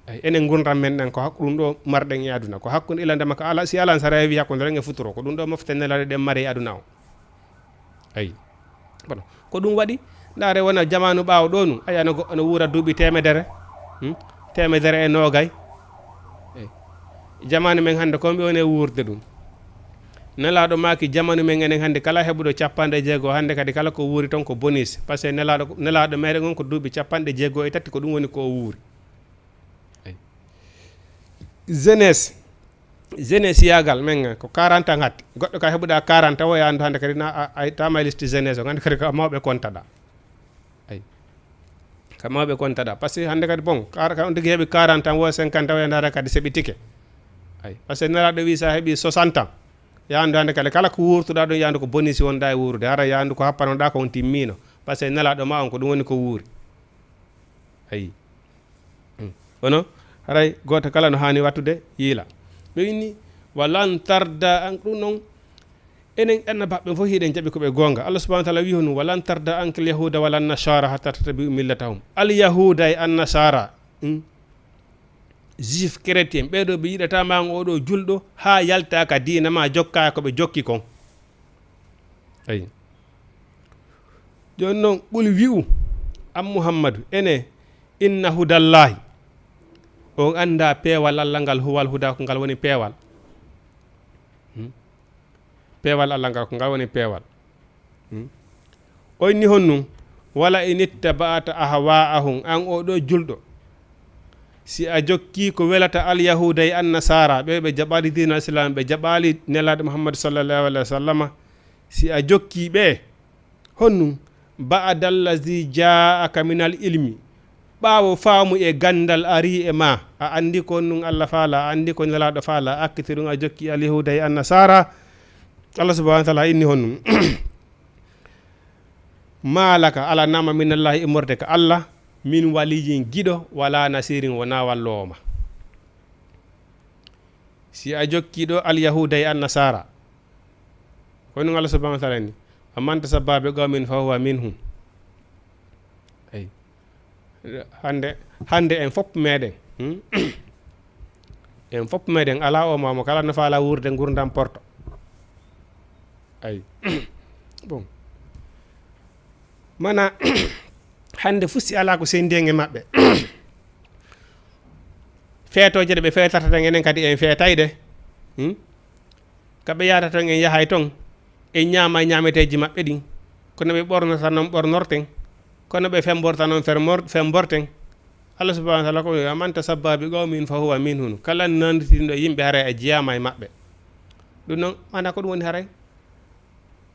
Eyi, enen ngurndan men ɗan, ko hakku ɗum ɗo marɗen e aduna, ko hakkunde ilande makko ala, si alansara heewi hakkunde ɗen e futuro, ko ɗum ɗo mofte Nelaaɗo ɗen mari e aduna o. Eyi. Kono ko ɗum waɗi, ndaare wona jamaanu ɓaawo ɗo nun, ayi, ano goɗɗo no wuura duuɓi teemedere, hmm? Teemedere e noogay. Eyi. Jamaanu men hannde, ko mbi woni e wuurde ɗum. Nelaaɗo maaki, jamaanu men enen hannde, kala heɓuɗo capanɗe jeego hannde kadi, kala ko wuuri toon ko bonus. Parce que Nelaaɗo, Nelaaɗo meɗen on ko duuɓi capanɗe jeego e tati, ko ɗum woni ko o wuuri. Eyi. Jeunesse. Jeunesse yaagal men ngan ko quarante ans hatti. Goɗɗo ka heɓuɗa quarante ans, o yaandu hannde kadi na a, a, a ittaama e liste jeunesse o, hannde kadi ko mawɓe kontaɗa. Eyi. Ko mawɓe kontaɗa. Parce que hannde kadi, bon, kar-, ka on tigi heɓi quarante ans, wo cinquante ans, o yaandu hannde kadi seɓitike. Eyi. Parce que Nelaaɗo wi sa heɓi soixante ans, Yaandu hannde kala, kala ko wuurtuɗaa ɗum, yaandu ko bonisi wonɗaa e wuurude. Hara yaandu ko happanoɗaa ko on timmiino. Parce que nelaaɗo ma on ko ɗum woni ko wuuri. Ayi. Mm. Kono haray gooto kala no haani wattude yiila. Ɓe inni, "Wa lan tarda an", ɗum noon, enen annabaaɓe fof hiɗen jaɓi ko ɓe goonga. Allah subhanahu wa taala wi honum, "Wa lan tarda anka al yahuda wa lan nasara hatta tattabi'u millatahum." Al yahuda e an nasara, mm, juif chrétien, ɓeeɗo ɓe yiɗata ma an oɗo julɗo, haa yalta ka diina ma, jokka ko ɓe jokki kon. Ayi. Jooni noon, qul wi'u, an Muhammadu, ene, "Inna hudallahi." On annda peewal Allah ngal, huwal huda, ko ngal woni peewal. Hmm? Peewal Allah ngal, ko ngal woni peewal. Hmm? O inni honnum, "Wala in ittaba'ta ahwa'ahum", an oɗo julɗo. Si a jokki ko welata al yahuda e an nasara, ɓe ɓe jaɓali diina islam, ɓe jaɓali nelaaɗo Muhammadu sallallahu alaihi wa sallama, si a jokki ɓe, honnum, "ba'da allazi ja'aka min al ilmi", ɓaawo faamu e gandal ari e ma, a andi ko honnum Allah faala, a andi ko nelaaɗo faala, a akkiti ɗum a jokki al yahuda e an nasara, Allah subhanahu wa taala inni honnum, "Ma laka", ala nama min Allahi immorde ka Allah, "min waliyin", giɗo, "wala nasirin", wona walloowo ma. Si a jokki ɗo al yahuda e an nasara, ko ɗum Allah subhanahu wa taala ni, "Wa man tashabbaha bi qawmin fa huwa minhum." Ay. Hannde, hannde en fof meɗen, hmm? En fof meɗen, alaa o ma mo kala no faala wuurde ngurdam porto. Ay. Bon. Mana, hannde fusi alaa ko senndi en e maɓɓe. Feetooje ɗe ɓe feetata tan, enen kadi en feetay ɗe. Hmm? Ka ɓe yahata ton, en yahay ton, en ñaama e ñaameteeji maɓɓe ɗin. Kono ɓe ɓornata noon ɓornorten. Kono ɓe femborta noon fermor-, femborten. Allah subhanahu wa taala ko, "Wa man tashabbaha bi qawmin fa huwa minhum." Kala nanditinɗo yimɓe, haray a jeyaama e maɓɓe. Ɗum noon, mana ko ɗum woni haray?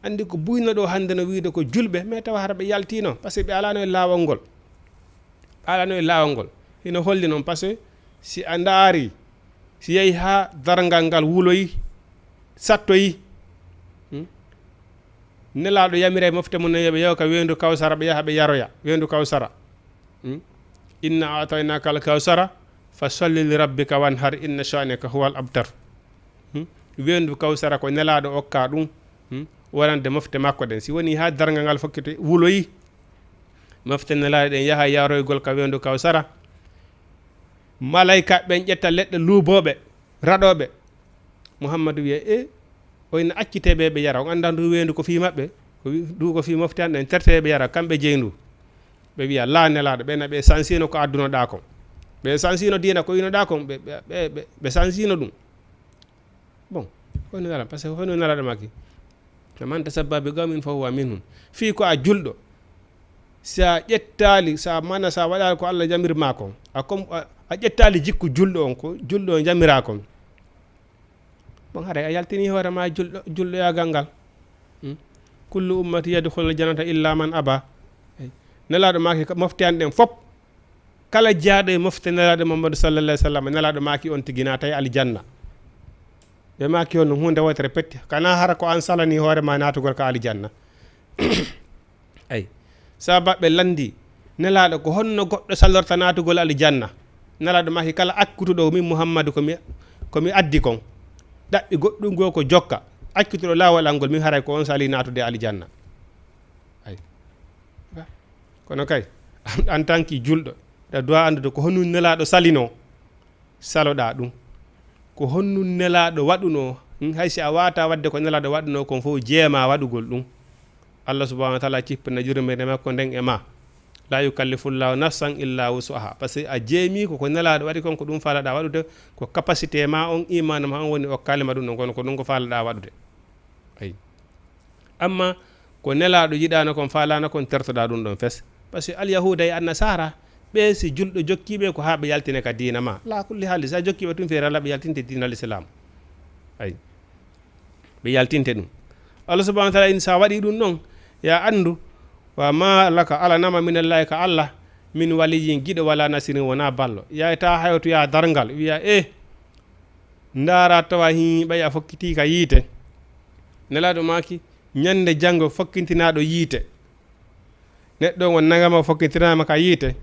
Anndi ko buyno ɗo hannde no wiide ko julɓe, mais tawa hara ɓe yaltiino, parce que ɓe alaano e laawol ngol. Ɓe alaano e laawol ngol. Hino holli noon, parce que si a ndaari, si yahi haa darngal ngal wuloyi, sattoyi, hmm? Nelaaɗo yamira e mofte mum ne, yo ɓe yaw ka weendu Kawsara, ɓe yaha ɓe yaroya weendu Kawsara. Hmm? "Inna a'taynaka al kawsara, fa salli li rabbika wanhar, inna sha'naka huwal abtar." Hmm? Weendu Kawsara ko nelaaɗo okka ɗum, hmm? Wonande mofte makko ɗen. Si woni haa darngal ngal fokkiti wuloyi, mofte nelaaɗo ɗen yaha yaroygol ka weendu Kawsara. Malayka ɓen ƴetta leɗɗe luubooɓe, raɗooɓe. Muhammadu wiya, "E, o ina accitee ɓe ɓe yara. On anndaa ndu weendu ko fii maɓɓe? Ko wi-, ndu ko fii mofte an ɗen, tertee ɓe yara, kamɓe jeyi ndu." Ɓe wiya, "Laa, nelaaɗo, ɓe na ɓe sansino ko addunoɗaa kon. Ɓe sansino diina ko inoɗaa kon, ɓe, ɓe, ɓe, ɓe, ɓe sansino ɗum." Bon, ko nelaaɗo, parce que ko nelaaɗo makki. "Man tashabbaha bi qawmin fa huwa minhum." Fii ko a julɗo. Si a ƴettaali, si a mana, si a waɗaali ko Allah jamir ma kon, a kom-, a, a ƴettaali jikku julɗo on, ko julɗo on jamira kon. Bon, haray a yaltini hoore ma julɗo, julɗoyaagal ngal. Hmm? "Kullu ummati yadkhulul jannata illa man aba." Ey. Nelaaɗo maaki ko mofte an ɗen fop. Kala jeyaaɗo e mofte Nelaaɗo Muhammadu sallallahu alaihi wasallam, Nelaaɗo maaki on tigi naatay aljanna. Ɓe maaki on no huunde wootere petti. Kana hara ko an salani hoore ma naatugol ka aljanna. Ay. Sababu ɓe lanndi, Nelaaɗo, ko honno goɗɗo salorta naatugol aljanna? Nelaaɗo maaki, kala akkutuɗo min Muhammadu ko mi, ko mi addi kon, ɗaɓɓi goɗɗum goo ko jokka, akkutuɗo laawol an ngol, min haray ko on sali naatude aljanna. Ay. Kono kay, en tant que julɗo, ɗa doit anndude ko honum Nelaaɗo salino. Saloɗaa ɗum. Ko honɗum Nelaaɗo waɗunoo? Hmm, hay si a waawataa waɗde ko Nelaaɗo waɗunoo kon fof, jeemaa waɗugol ɗum. Allah subhanahu wa taala cippina yurmeende makko nden e ma. "La yukallifu llahu nafsan illa wusuha." Parce que a jeemii ko, ko Nelaaɗo waɗi kon, ko ɗum faalaɗaa waɗude, ko capacité ma on, imaanu ma on woni okkaali ma ɗum ɗon, kono ko ɗum ko faalaɗaa waɗude. Ayi. Amma ko Nelaaɗo yiɗaano kon, faalaano kon, tertoɗaa ɗum ɗon fes. Parce que Alyahuuda e Annasaara, ɓe si julɗo jokkii ɓe ko haa ɓe yaltine ka diina ma. Alaa kulli haali, si a jokkii ɓe tun feere, alaa ɓe yaltinte diina Lislaam. Ayi. Ɓe yaltinte ɗum. Allah subhanahu wa taala in, si a waɗii ɗum ɗon, yo a anndu, wa ma laka, alanaa ma minallaahi ka Allah, min waliyyin, giɗo, wala nasirin, wonaa ballo. Yaataa hayotoyaa darngal, wiyaa, eh, ndaara tawa hii ɓay a fokkitii ka yiite. Nelaaɗo maaki, ñande janngo fokkintinaaɗo yiite. Neɗɗo on nangama fokkintinaama ka yiite.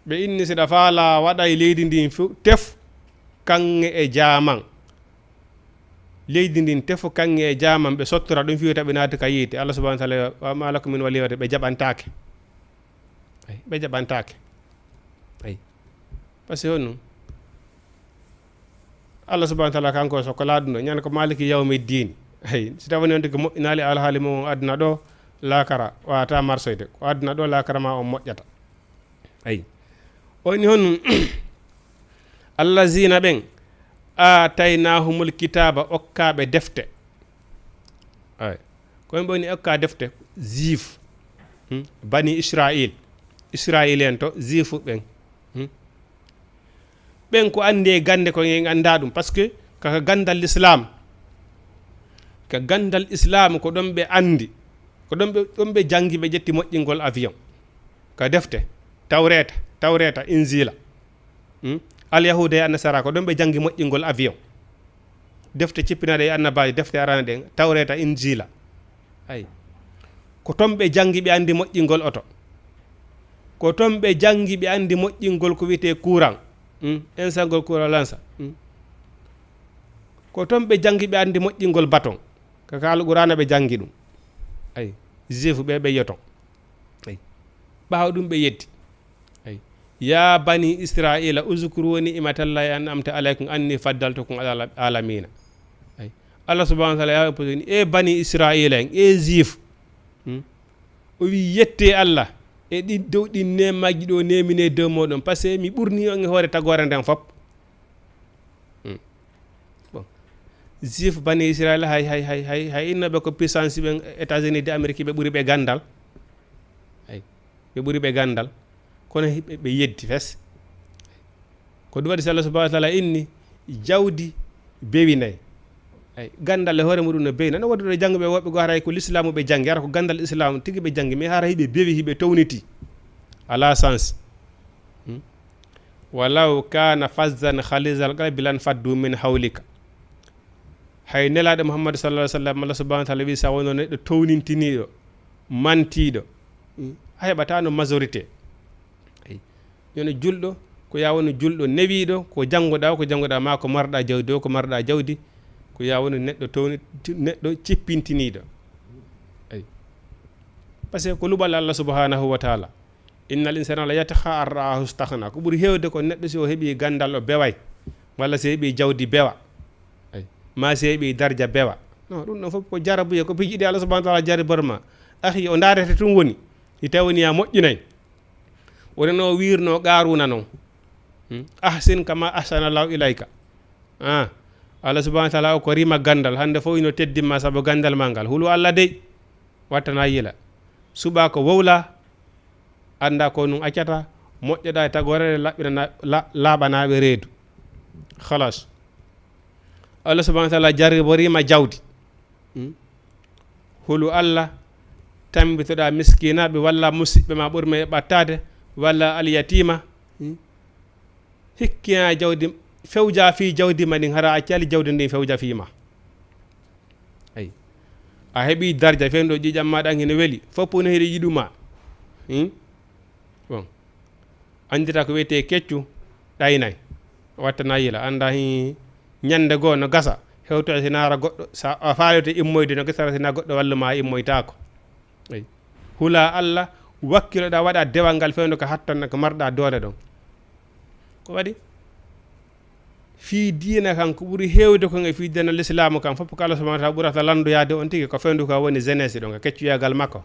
Ɓe inni si ɗa faala waɗay leydi ndin fu-, tef kaŋŋe e jaaman. Leydi ndin tefu kaŋŋe e jaaman, ɓe sottora ɗum fiyo taɓe naati ka yiite. Allah subhanahu wa ta'ala, "Wa ma lakum min wali wala," ɓe jaɓantaake. Ay, ɓe jaɓantaake. Ay. Parce que honno? Allah subhanahu wa ta'ala kanko so ko laaɗuno, ñande ko maliki yawmi ddin. Ay, si tawani on tigi moƴƴinaali alhaali mo on aduna ɗo, laakara, wata marsoyde. Ko aduna ɗo, laakara ma on moƴƴata. Ay. O inni honno? Allazina ɓen, aataynahumul kitaaba, okkaaɓe defte. Ay. Ko ɓen ɓe woni okka defte, Juif. Hmm? Bani Israil. Israil en to, Juif ɓen. Hmm? Ɓen ko andi e gande ko en anda ɗum. Parce que ka, ka gandal l'islam, ka gandal islam ko ɗon ɓe andi. Ko ɗon ɓe, ɗon ɓe jangi, ɓe ƴetti moƴƴingol avion. Ka defte, Tawreta, Tawreta, Injila. Hmm? Alyahuda e Annasara, ko ɗon ɓe jangi moƴƴingol avion. Defte cippinaɗe e annabaajo, defte arana ɗen, Tawreta, Injila. Ay. Ko ton ɓe jangi, ɓe andi moƴƴingol oto. Ko ton ɓe jangi, ɓe andi moƴƴingol ko wiyetee courant. Hmm? Ensangol courant lansa. Hmm? Ko ton ɓe jangi, ɓe andi moƴƴingol baton. Kaka Alqur'aana ɓe jangi ɗum. Ay. Juif ɓe, ɓe yoton. Ay. Ɓaawo ɗum ɓe yeddi. Ay. Ya bani Israila, uzkuru ni'matallahi an'amta alaykum anni faddaltukum alal alamina. Ay. Allah subhanahu wa ta'ala ya posini, e bani Israila en, e Juif. Hmm? O wi yette Allah e ɗi dow ɗin neemaji ɗo nemine dow moɗon. Parce que mi ɓurni on e hoore tagore nden fop. Hmm. Bon. Juif bani Israila hay, hay, hay, hay, hay innoɓe ko puissance ɓen États-Unis de Amérique ɓe ɓuri ɓe gandal. Hay. Ɓe ɓuri ɓe gandal. Kono hi-, ɓe, ɓe yeddi fes. Ko ɗum waɗi si Allah subhanahu wa ta'ala inni jawdi bewinay. Ay, gandal e hoore muɗum no bewina. No waɗi ɗo jannguɓe woɓɓe goo haray ko lislaamu ɓe janngi, hara ko gandal islaamu tigi ɓe janngi, mais hara hiɓe bewi, hiɓe towniti. Ala sens. Hmm? Walaw kana fazzan khalizal qalbi lan faddu min hawlika. Hay Nelaaɗo Muhammadu sallallahu alaihi wasallam, Allah subhanahu wa ta'ala wi sa wono neɗɗo townintiniiɗo, mantiiɗo, hmm, a heɓataano majorité. Ay. Yo no julɗo, ko ya woni julɗo newiiɗo, ko jannguɗaa, ko jannguɗaa ma ko marɗaa jawdi o, ko marɗaa jawdi, ko ya woni neɗɗo towni-, neɗɗo cippintiniiɗo. Ay. Parce que ko luɓal Allah subhanahu wa ta'ala. Innal insana la yatgha an ra'ahu istaghna. Ko ɓuri heewde ko neɗɗo si o heɓi gandal o beway, walla si heɓi jawdi bewa. Ay. Ma si heɓi darja bewa. Non, ɗum ɗon fof ko jarabuye, ko piiji ɗi Allah subhanahu wa ta'ala jaribor ma. Akhi, o ndaarete tun woni. Si tawi woni a moƴƴinay. Wonano o wiirno Qaaruuna non. Hmm? Ahsin kama ahsana Allahu ilayka. Ah. Allah subhanahu wa ta'ala o ko rima gandal. Hande fof ino teddinma sabu gandal ma ngal. Hulu Allah dey. Wattana yila. Suɓa ko wowla. Anda ko nun accata. Moƴƴoɗa e tagorere laɓɓina na-, la-, laaɓanaɓe reedu. Khalas. Allah subhanahu wa ta'ala jarriborima jawdi. Hmm? Hulu Allah, tambitoɗa miskinaɓe, walla musiɓɓe ma ɓurɓe e ɓattade, walla alyatima. Hmm? Hikkina jawdi, fewja fi jawdi ma ndin, hara a cali jawdi ndin fewja fi ma. Ay. A heɓi darja, fewndo ƴiƴam ma ɗan hino weli, foppu no hiɗi yiɗuma. Hmm? Bon. Anndita ko wiyetee keccu, ɗaynay. Wattana yila, annda hi ñannde goo no gasa, hewtoya si naara goɗɗo, sa a faaloto immoyde no gasa, si na goɗɗo wallu ma a immoytaako. Eyi. Hula Allah, wakkiloɗa, waɗa dewal ngal fewndo ko hattan ko marɗa doole ɗon. Ko waɗi? Fii diina kan, ko ɓuri heewde kon e fii diina lislaamu kan, fof ko Allah subhanahu wa ta'ala ɓurata lanndoyaade on tigi, ko fewndo ko woni jeunesse ɗon, e keccoyaagal makko.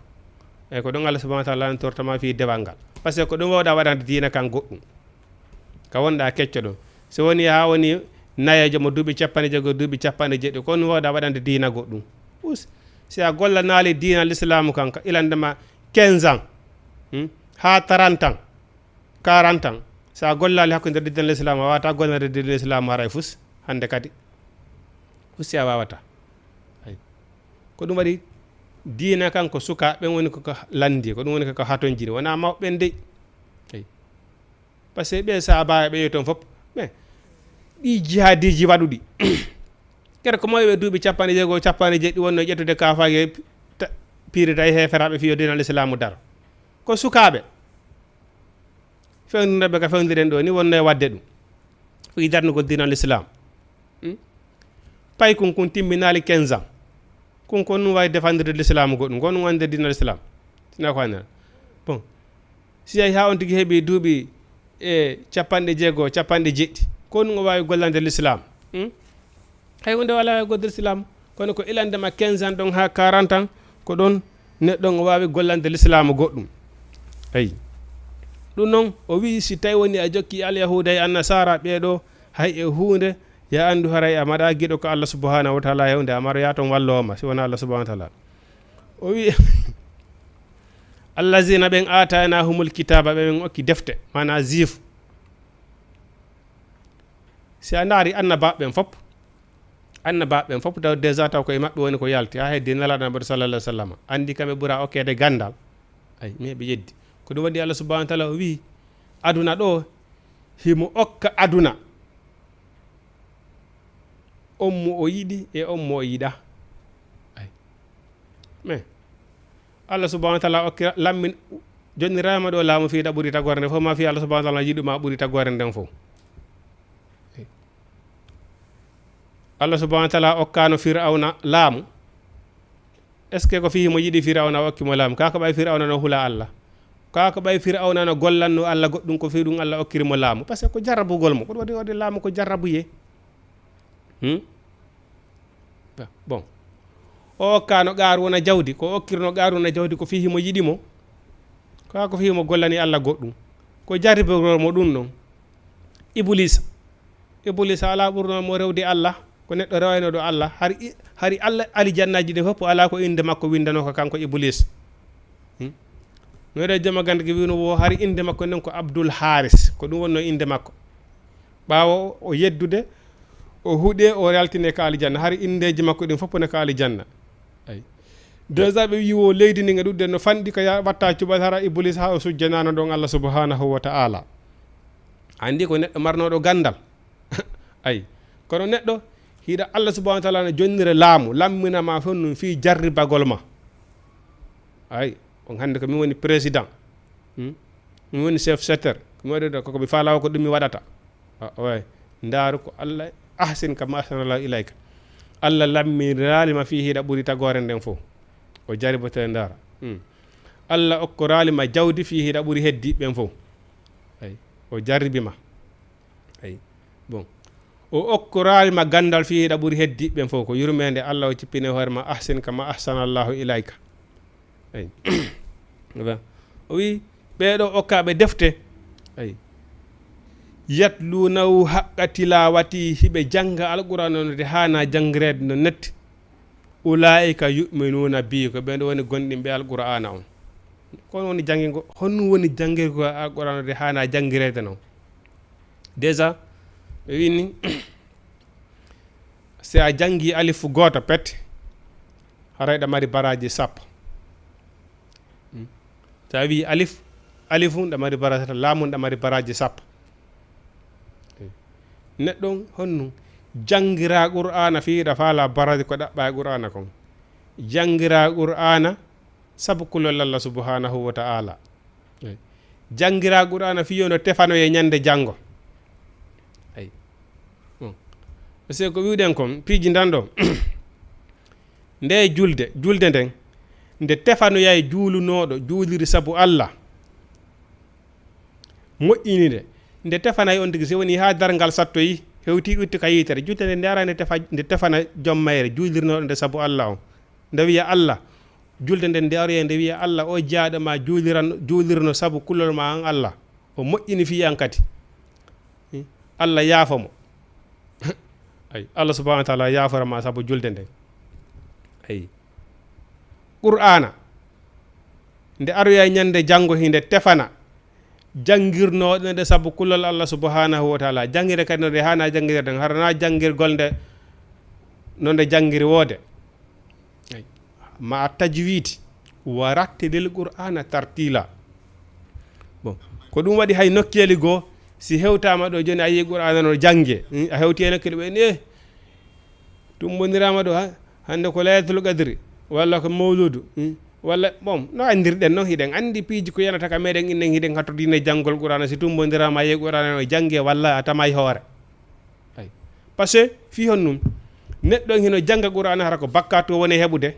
Eyi, ko ɗon Allah subhanahu wa ta'ala lanndorta ma fii dewal ngal. Parce que ko ɗum wawɗa waɗande diina kan goɗɗum. Ka wonɗa kecco ɗon. So woni haa woni nayeejo mo duuɓi capanɗe jeego, duuɓi capanɗe jeɗɗi, ko ɗum wawɗa waɗande diina goɗɗum. Us, si a gollanaali diina lislaamu kan, ka ilande ma quinze ans, hmm, haa trente ans, quarante ans, so a gollaali hakkunde nder diina lislaamu, a wawata gollande diina lislaamu haray fus, hannde kadi. Fus si a wawata. Ay. Ko ɗum waɗi diina kan ko sukaaɓe ɓen woni koko lanndi, ko ɗum woni koko hatonjini, wonaa mawɓe ɓen dey. Ay. Parce que ɓe sahaabaaɓe ɓe toon fof, mais ɗi jihadiji waɗuɗi, Kere ko mawɓe duuɓi capanɗe jeego, capanɗe jeeɗiɗi wonno ƴettude kaafaage, ta-, piirita e heeferaaɓe fiyo diinal islaamu daro. Ko sukaaɓe. Fewndirndeɓe ka fewndiren ɗo ni wonno e waɗde ɗum. Fii darnugol diinal islaam. Hmm? Pay kun, kun timminaali quinze ans. Kun, kon ɗum waawi défendre l'islaam goɗɗum. Kon ɗum wonde diinal islaam. Sina ko anndal. Bon. Si yahi haa on tigi heɓi duuɓi e capanɗe jeego, capanɗe jeeɗiɗi. Kon ɗum o waawi gollande l'islaam. Hmm? Hay huunde wala e goddel silaam, kono ko ilande ma quinze ans ɗon haa quarante ans, ko ɗon neɗɗo on o waawi gollande lislaamu goɗɗum. Ayi. Ɗum noon, o wi'i, si tawi woni a jokki alyahuuda e annasaara ɓee ɗoo, hay e huunde, ya anndu haray a maɗa giɗo ko Allah subhanahu wa taala e huunde, a maroya toon wallowo ma, si wonaa Allah subhanahu wa taala. O wi'i, allazina ɓen aataynahumul kitaaba, ɓe ɓen okki defte, maanaa juif. Si a ndaari annabaaɓe ɓen fof, annabaaɓe ɓen fof taw déjà taw ko e maɓɓe woni ko yalti, haa heddi Nelaaɗo Muhammadu sallallahu alaihi wasallam. Anndi kamɓe ɓura okkeede ganndal. Ay, mi heɓi yeddi. Ko ɗum waɗi Allah subhanahu wa taala o wi'i, aduna ɗo, himo okka aduna on mo o yiɗi e on mo o yiɗa. Ay. Mais Allah subhanahu wa taala okki lammin, jonniraama ɗo laamu fii ɗa ɓuri tagore nden fof, ma fii Allah subhanahu wa taala yiɗuma ɓuri tagore nden fof. Allah subhanahu wa taala okkano Firawna laamu. Est-ce que ko fii mo yiɗi Firawna o okki mo laamu? Kaa ko ɓay Firawna no hula Allah? Kaa ko ɓay Firawna no gollanno Allah goɗɗum ko fii ɗum Allah okkiri mo laamu? Parce que ko jarrabugol mo. Ko ɗum waɗi waɗi laamu ko jarrabuye. Hmm? Bon. O okkano Qaaruuna jawdi, ko okkirno Qaaruuna jawdi ko fii mo yiɗi mo. Kaa ko fii mo gollani Allah goɗɗum. Ko jarribugol mo ɗum ɗon. Ibuliisa. Ibuliisa alaa ɓurno mo rewde Allah, ko neɗɗo rewaynooɗo Allah. Hari i-, hari Allah alijannaaji ɗin fof alaa ko innde makko winndano ko kanko Ibuliisa. Hmm? No eɗen joma gannde ke wino wo hari innde makko nden ko Abdul Haris, ko ɗum wonno innde makko. Ɓaawo o yeddude, o huɗe, o yaltine ka alijanna. Hari inndeeji makko ɗin fof ne ka alijanna. Ay. Déjà ɓe wi'i wo leydi ndin e ɗuɗde no fanɗi ka ya-, watta cuɓal hara Ibuliisa haa o sujjanano ɗon Allah subhanahu wa ta'ala. Anndi ko neɗɗo marnoɗo ganndal. Ay. Kono neɗɗo hiɗa Allah subhanahu wa ta'ala no jonnira laamu, lammina ma fof ɗum fii jarribagol ma. Ay. On hannde ko min woni président. Hmm? Min woni chef secteur. Ko mi waɗi ɗo, ko mi faala ko ɗum mi waɗata. A, way. Ndaaru ko Allah, ahsin kama ahsanallahu ilayka. Allah lammiraali ma fii hiɗa ɓuri tagore nden fof. O jaribotee ndaara. Hmm. Allah okkoraali ma jawdi fii hiɗa ɓuri heddiiɓe ɓen fof. Ay. O jarribi ma. Ay. Bon. O okkoraali ma ganndal fii hiɗa ɓuri heddiiɓe ɓen fof. Ko yurmeende Allah o cippini hoore ma, ahsin kama ahsanallahu ilayka. Ay. Ba. O wi, ɓee ɗoo okkaaɓe defte. Ay. Yatluunahu haqqa tilaawati, hiɓe jannga Alqur'aana on de haana janngireede no netti. Ulaa'ika yu'minuuna bihi, ko ɓeen ɗoo woni gomɗinɓe Alqur'aana on. Ko on woni janngingo, honno woni janngirgo Alqur'aana de haana janngireede non? Déjà, ɓe wini, si a janngi alifu gooto pet, haray ɗa mari baraaji sappo. Hmm. Si a wii alif, alifu, ɗa mari baraaji, laamu, ɗa mari baraaji sappo. Hmm. Neɗɗo on, honno janngiraa Qur'aana fii ɗa faala baraaji ko ɗaɓɓaa e Qur'aana kon? Janngiraa Qur'aana sabu kulol Allah subhanahu wa ta'ala. Eyi. Janngiraa Qur'aana fii yo no tefanoye ñande janngo. Eyi. Bon. Parce que ko wi'uɗen kon, piiji ndan ɗo. Nde julde, julde nden, nde tefanoyay juulunooɗo, juuliri sabu Allah. Moƴƴini nde. Nde tefanay on tigi, si woni haa darngal sattoyi, hewti itti ka yiitere. Julde nden nde ara nde tefa-, nde tefana jom mayre, juulirnooɗo nde sabu Allah on. Nde wiya Allah, julde nden nde aroya, nde wiya Allah, o jiyaaɗo ma juuliran-, juulirno sabu kulol ma an Allah. O moƴƴini fii an kadi. Hmm? Allah yaafo mo. Ay, Allah subhanahu wa ta'ala yaafora ma sabu julde nden. Ay. Qur'aana. Nde aroya ñande janngo hinde tefana. Janngirnooɗo nde sabu kulol Allah subhanahu wa ta'ala. Janngire kadi no nde haana janngirde, hara na janngirgol nde no nde janngiri woode. Ay. Ma tajwid wa rattilil Qur'ana tartila. Bon, ko ɗum waɗi hay nokkeeli goo, si hewtaama ɗo jooni a yii Qur'aana no jannge, hmm, a hewti e nokkeeli ɓe ni, eh, Tummbondirama ɗo ha hande ko laylatul qadri walla ko mawludu, hmm? Walla, bon, no anndirɗen noon, hiɗen anndi piiji ko yanata ka meɗen, innen hiɗen hattodine janngol qur'ana. Si tummbondirama ye qur'ana no jannge walla a tamay hoore. Ay. Parce que fii honɗum? Neɗɗo on hino jannga qur'ana, hara ko bakkatu o woni heɓude.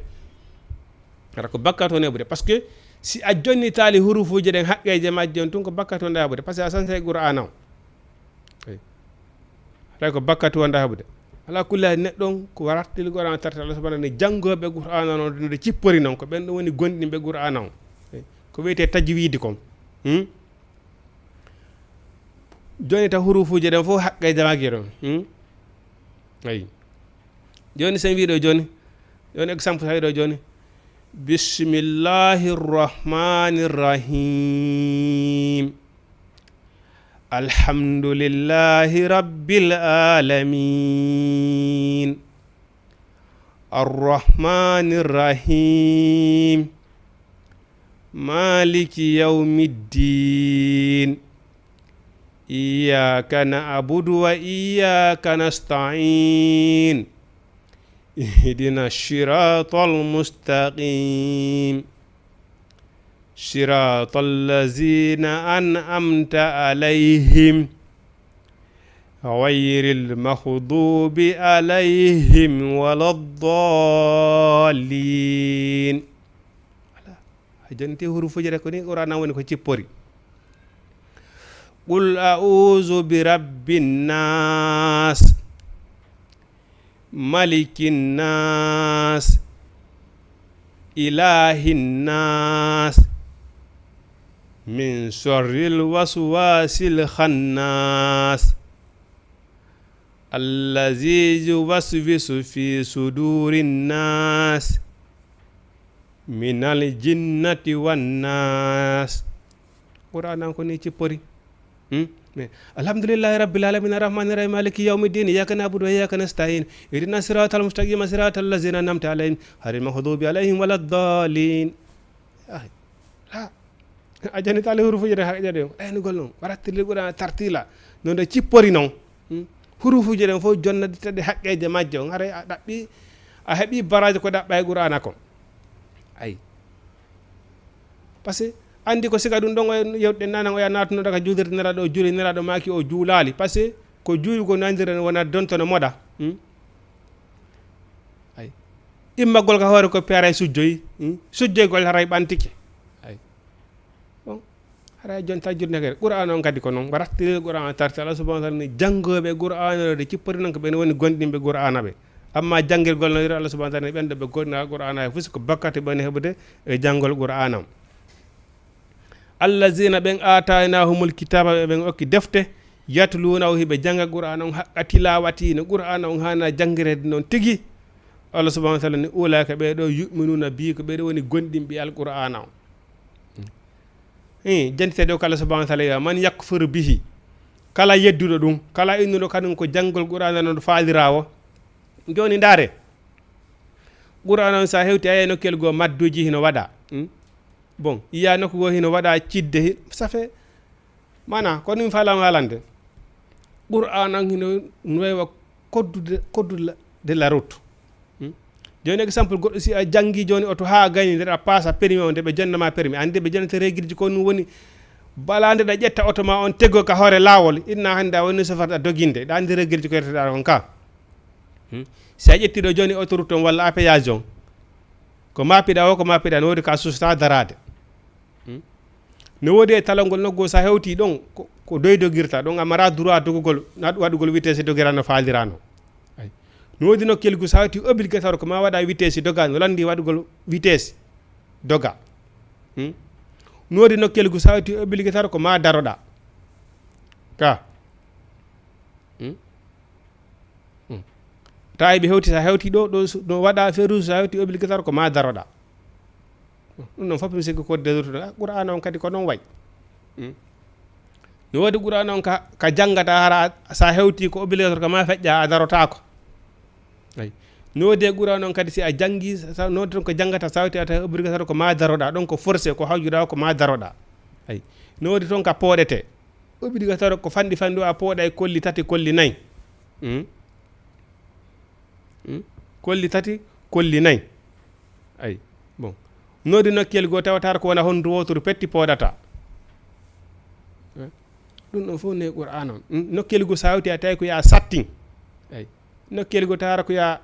Hara ko bakkatu o woni heɓude. Parce que si a jonnitaali hurufuuje ɗen, haqqeeje majje on, tun ko bakkatu wonɗa heɓude. Parce que a sansay qur'ana on. Ay. Hara ko bakkatu wonɗa heɓude. Ala kulli haal, neɗɗo on ko warattil qur'ana tarta, Allah subhanahu wa ta'ala, janngooɓe qur'ana on no cippori non, ko ɓen ɗon woni gomɗinɓe qur'ana on. Ay. Ko wiyetee tajwiidi kon. Hmm? Joni ta hurufuuje ɗen fof haqqe jamaage ɗon. Hmm? Ayi. Joni sen wiɗo joni. Joni exemple sa wiɗo joni. Bismillahir Rahmanir Rahim. Alhamdulillahi Rabbil Alamin. Arrahmanir Rahim. Maliki yawmiddin. Iyyaka na'budu wa iyyaka nasta'in. Ihdina shiratal mustaqim. Shiratal lazina an'amta alayhim. Ghayril maghdubi alayhim waladdallin. Ala. A jonniti hurufuuje ɗe ko ni qur'ana woni ko cippori. Qul a'udhu bi rabbin nas. Malikin nas. Ilahin nas. Min sharril waswasil khannas. Allazi yuwaswisu fi sudurin nas. Minal jinnati wan nas. Qur'ana ko ni cippori. Hmm? Mais, alhamdulillahi rabbil alamin, arrahmanir rahim, maliki yawmiddin, iyyaka na'budu wa iyyaka nasta'in, ihdina siratal mustaqima, siratal lazina an'amta alayhim, ghayril maghdubi alayhim waladdallin. Ah, ha. A jannitaali hurufuuje ɗen haqqeeje ɗen. Ɗaynugol non. Warattirli qur'ana tartila. No nde cippori non. Hmm? Hurufuuje ɗen fof jonnaditaɗe haqqeeje majje on. Haray a ɗaɓɓi, a heɓi baraaji ko ɗaɓɓa e qur'ana kon. Ay. Parce que anndi ko siga ɗum ɗon o yewtuɗen nanan o ya naatunoɗo ka juulirde Nelaaɗo, o juuli Nelaaɗo maaki o juulaali. Parce que ko juulugol nanndire wona donto no moɗa. Hmm? Ay. Immagol ka hoore ko peeray sujjoyi. Hmm? Sujjoygol haray ɓantike. Ay. Bon. Haray jonta jurnde kadi. Qur'ana on kadi ko non. Warattirel Qur'ana tarti. Allah subhanahu wa ta'ala ni janngooɓe Qur'ana ɗo de cippori non ko ɓen woni gomɗinɓe Qur'ana ɓe. Amma janngirgol no wiyra Allah subhanahu wa ta'ala ni ɓen ɗo ɓe gomɗina Qur'ana e fusi ko bakkatu ɓe woni heɓude e janngol Qur'ana on. Allazina ɓen aataynahumul kitaba ɓe ɓen okki defte, yatlunahu hiɓe jannga Qur'ana on haqqa tilawati no Qur'ana on haana janngireede non tigi. Allah subhanahu wa ta'ala ni ulaika ɓee ɗo yu'minuna bi ko ɓee ɗo woni gomɗinɓe Alqur'ana on. Hi, jantite ɗo ko Allah subhanahu wa ta'ala wiya, "Man yakfur bihi." Kala yedduɗo ɗum, kala innuɗo kañum ko janngol Qur'aana no faalirawo. Jooni ndaare. Qur'aana on so a hewti a yiyay nokkel goo madduji hino waɗa. Hmm? Bon, yiya nokku goo hino waɗa cidde hi-, ça fait, mana, ko ɗum faalama haalande. Qur'aana on hino no wayi wa koddude, koddude la, de la route. Hmm? Jooni, exemple goɗɗo, si a janngi jooni oto haa gayni, nde a paasa permis o, nde ɓe jonna ma permis, anndi ɓe jonnata règle ji ko ɗum woni, bala nde ɗa ƴetta oto ma on, tego ka hoore laawol, inna hannde a woni sofata doginde, ɗa anndi règle ji ko yetteɗa on ka. Hmm? Si a ƴetti ɗo jooni autoroute on walla à péage on, ko maapiɗa o, ko maapiɗa, no woodi ka suusata daraade. Hmm? No woodi e talongol nokku goo, so a hewtii ɗon, ko, ko doy dogirta, ɗon a mara droit dogugol, na-, waɗugol vitesse dogira no faalirano. Ay. No woodi nokkel goo, so a hewtii obligatoire ko ma waɗa vitesse doga, no lanndi waɗugol vitesse doga. Hmm? No woodi nokkel goo, so a hewtii obligatoire ko ma daroɗa. Ka. Hmm? Hmm. Tawi ɓe hewti, so a hewti ɗo, ɗo su-, no waɗa feu rouge, so a hewti obligatoire ko ma daroɗa. Ɗum ɗon fof mi sikki ko de route ɗo. Ah, Qur'aana on kadi ko noon wayi. Hmm. No woodi Qur'aana on ka, ka janngata hara, so a hewti ko obligatoire ko ma feƴƴa, a darotaako. Ay. No woodi e Qur'aana on kadi si a janngi, sa, no woodi toon ko janngata, so a hewti a tawi obligatoire ko ma daroɗa, ɗon ko forcé, ko hawjuɗa ko ma daroɗa. Ay. No woodi toon ka pooɗete. Obligatoire ko fanɗi fanɗi o a pooɗa e kolli tati, kolli nayi. Hmm? Hmm? Kolli tati, kolli nayi. Ay, bon. Noodi nokkiyel goo tawataar ko wona hondu wooturu petti pooɗata. Eh, ɗum ɗon fof ne Qur'an on. Hmm? Nokkiyel goo so a hawti a tawi ko ya sattin. Ay. Nokkiyel goo tawata ko ya,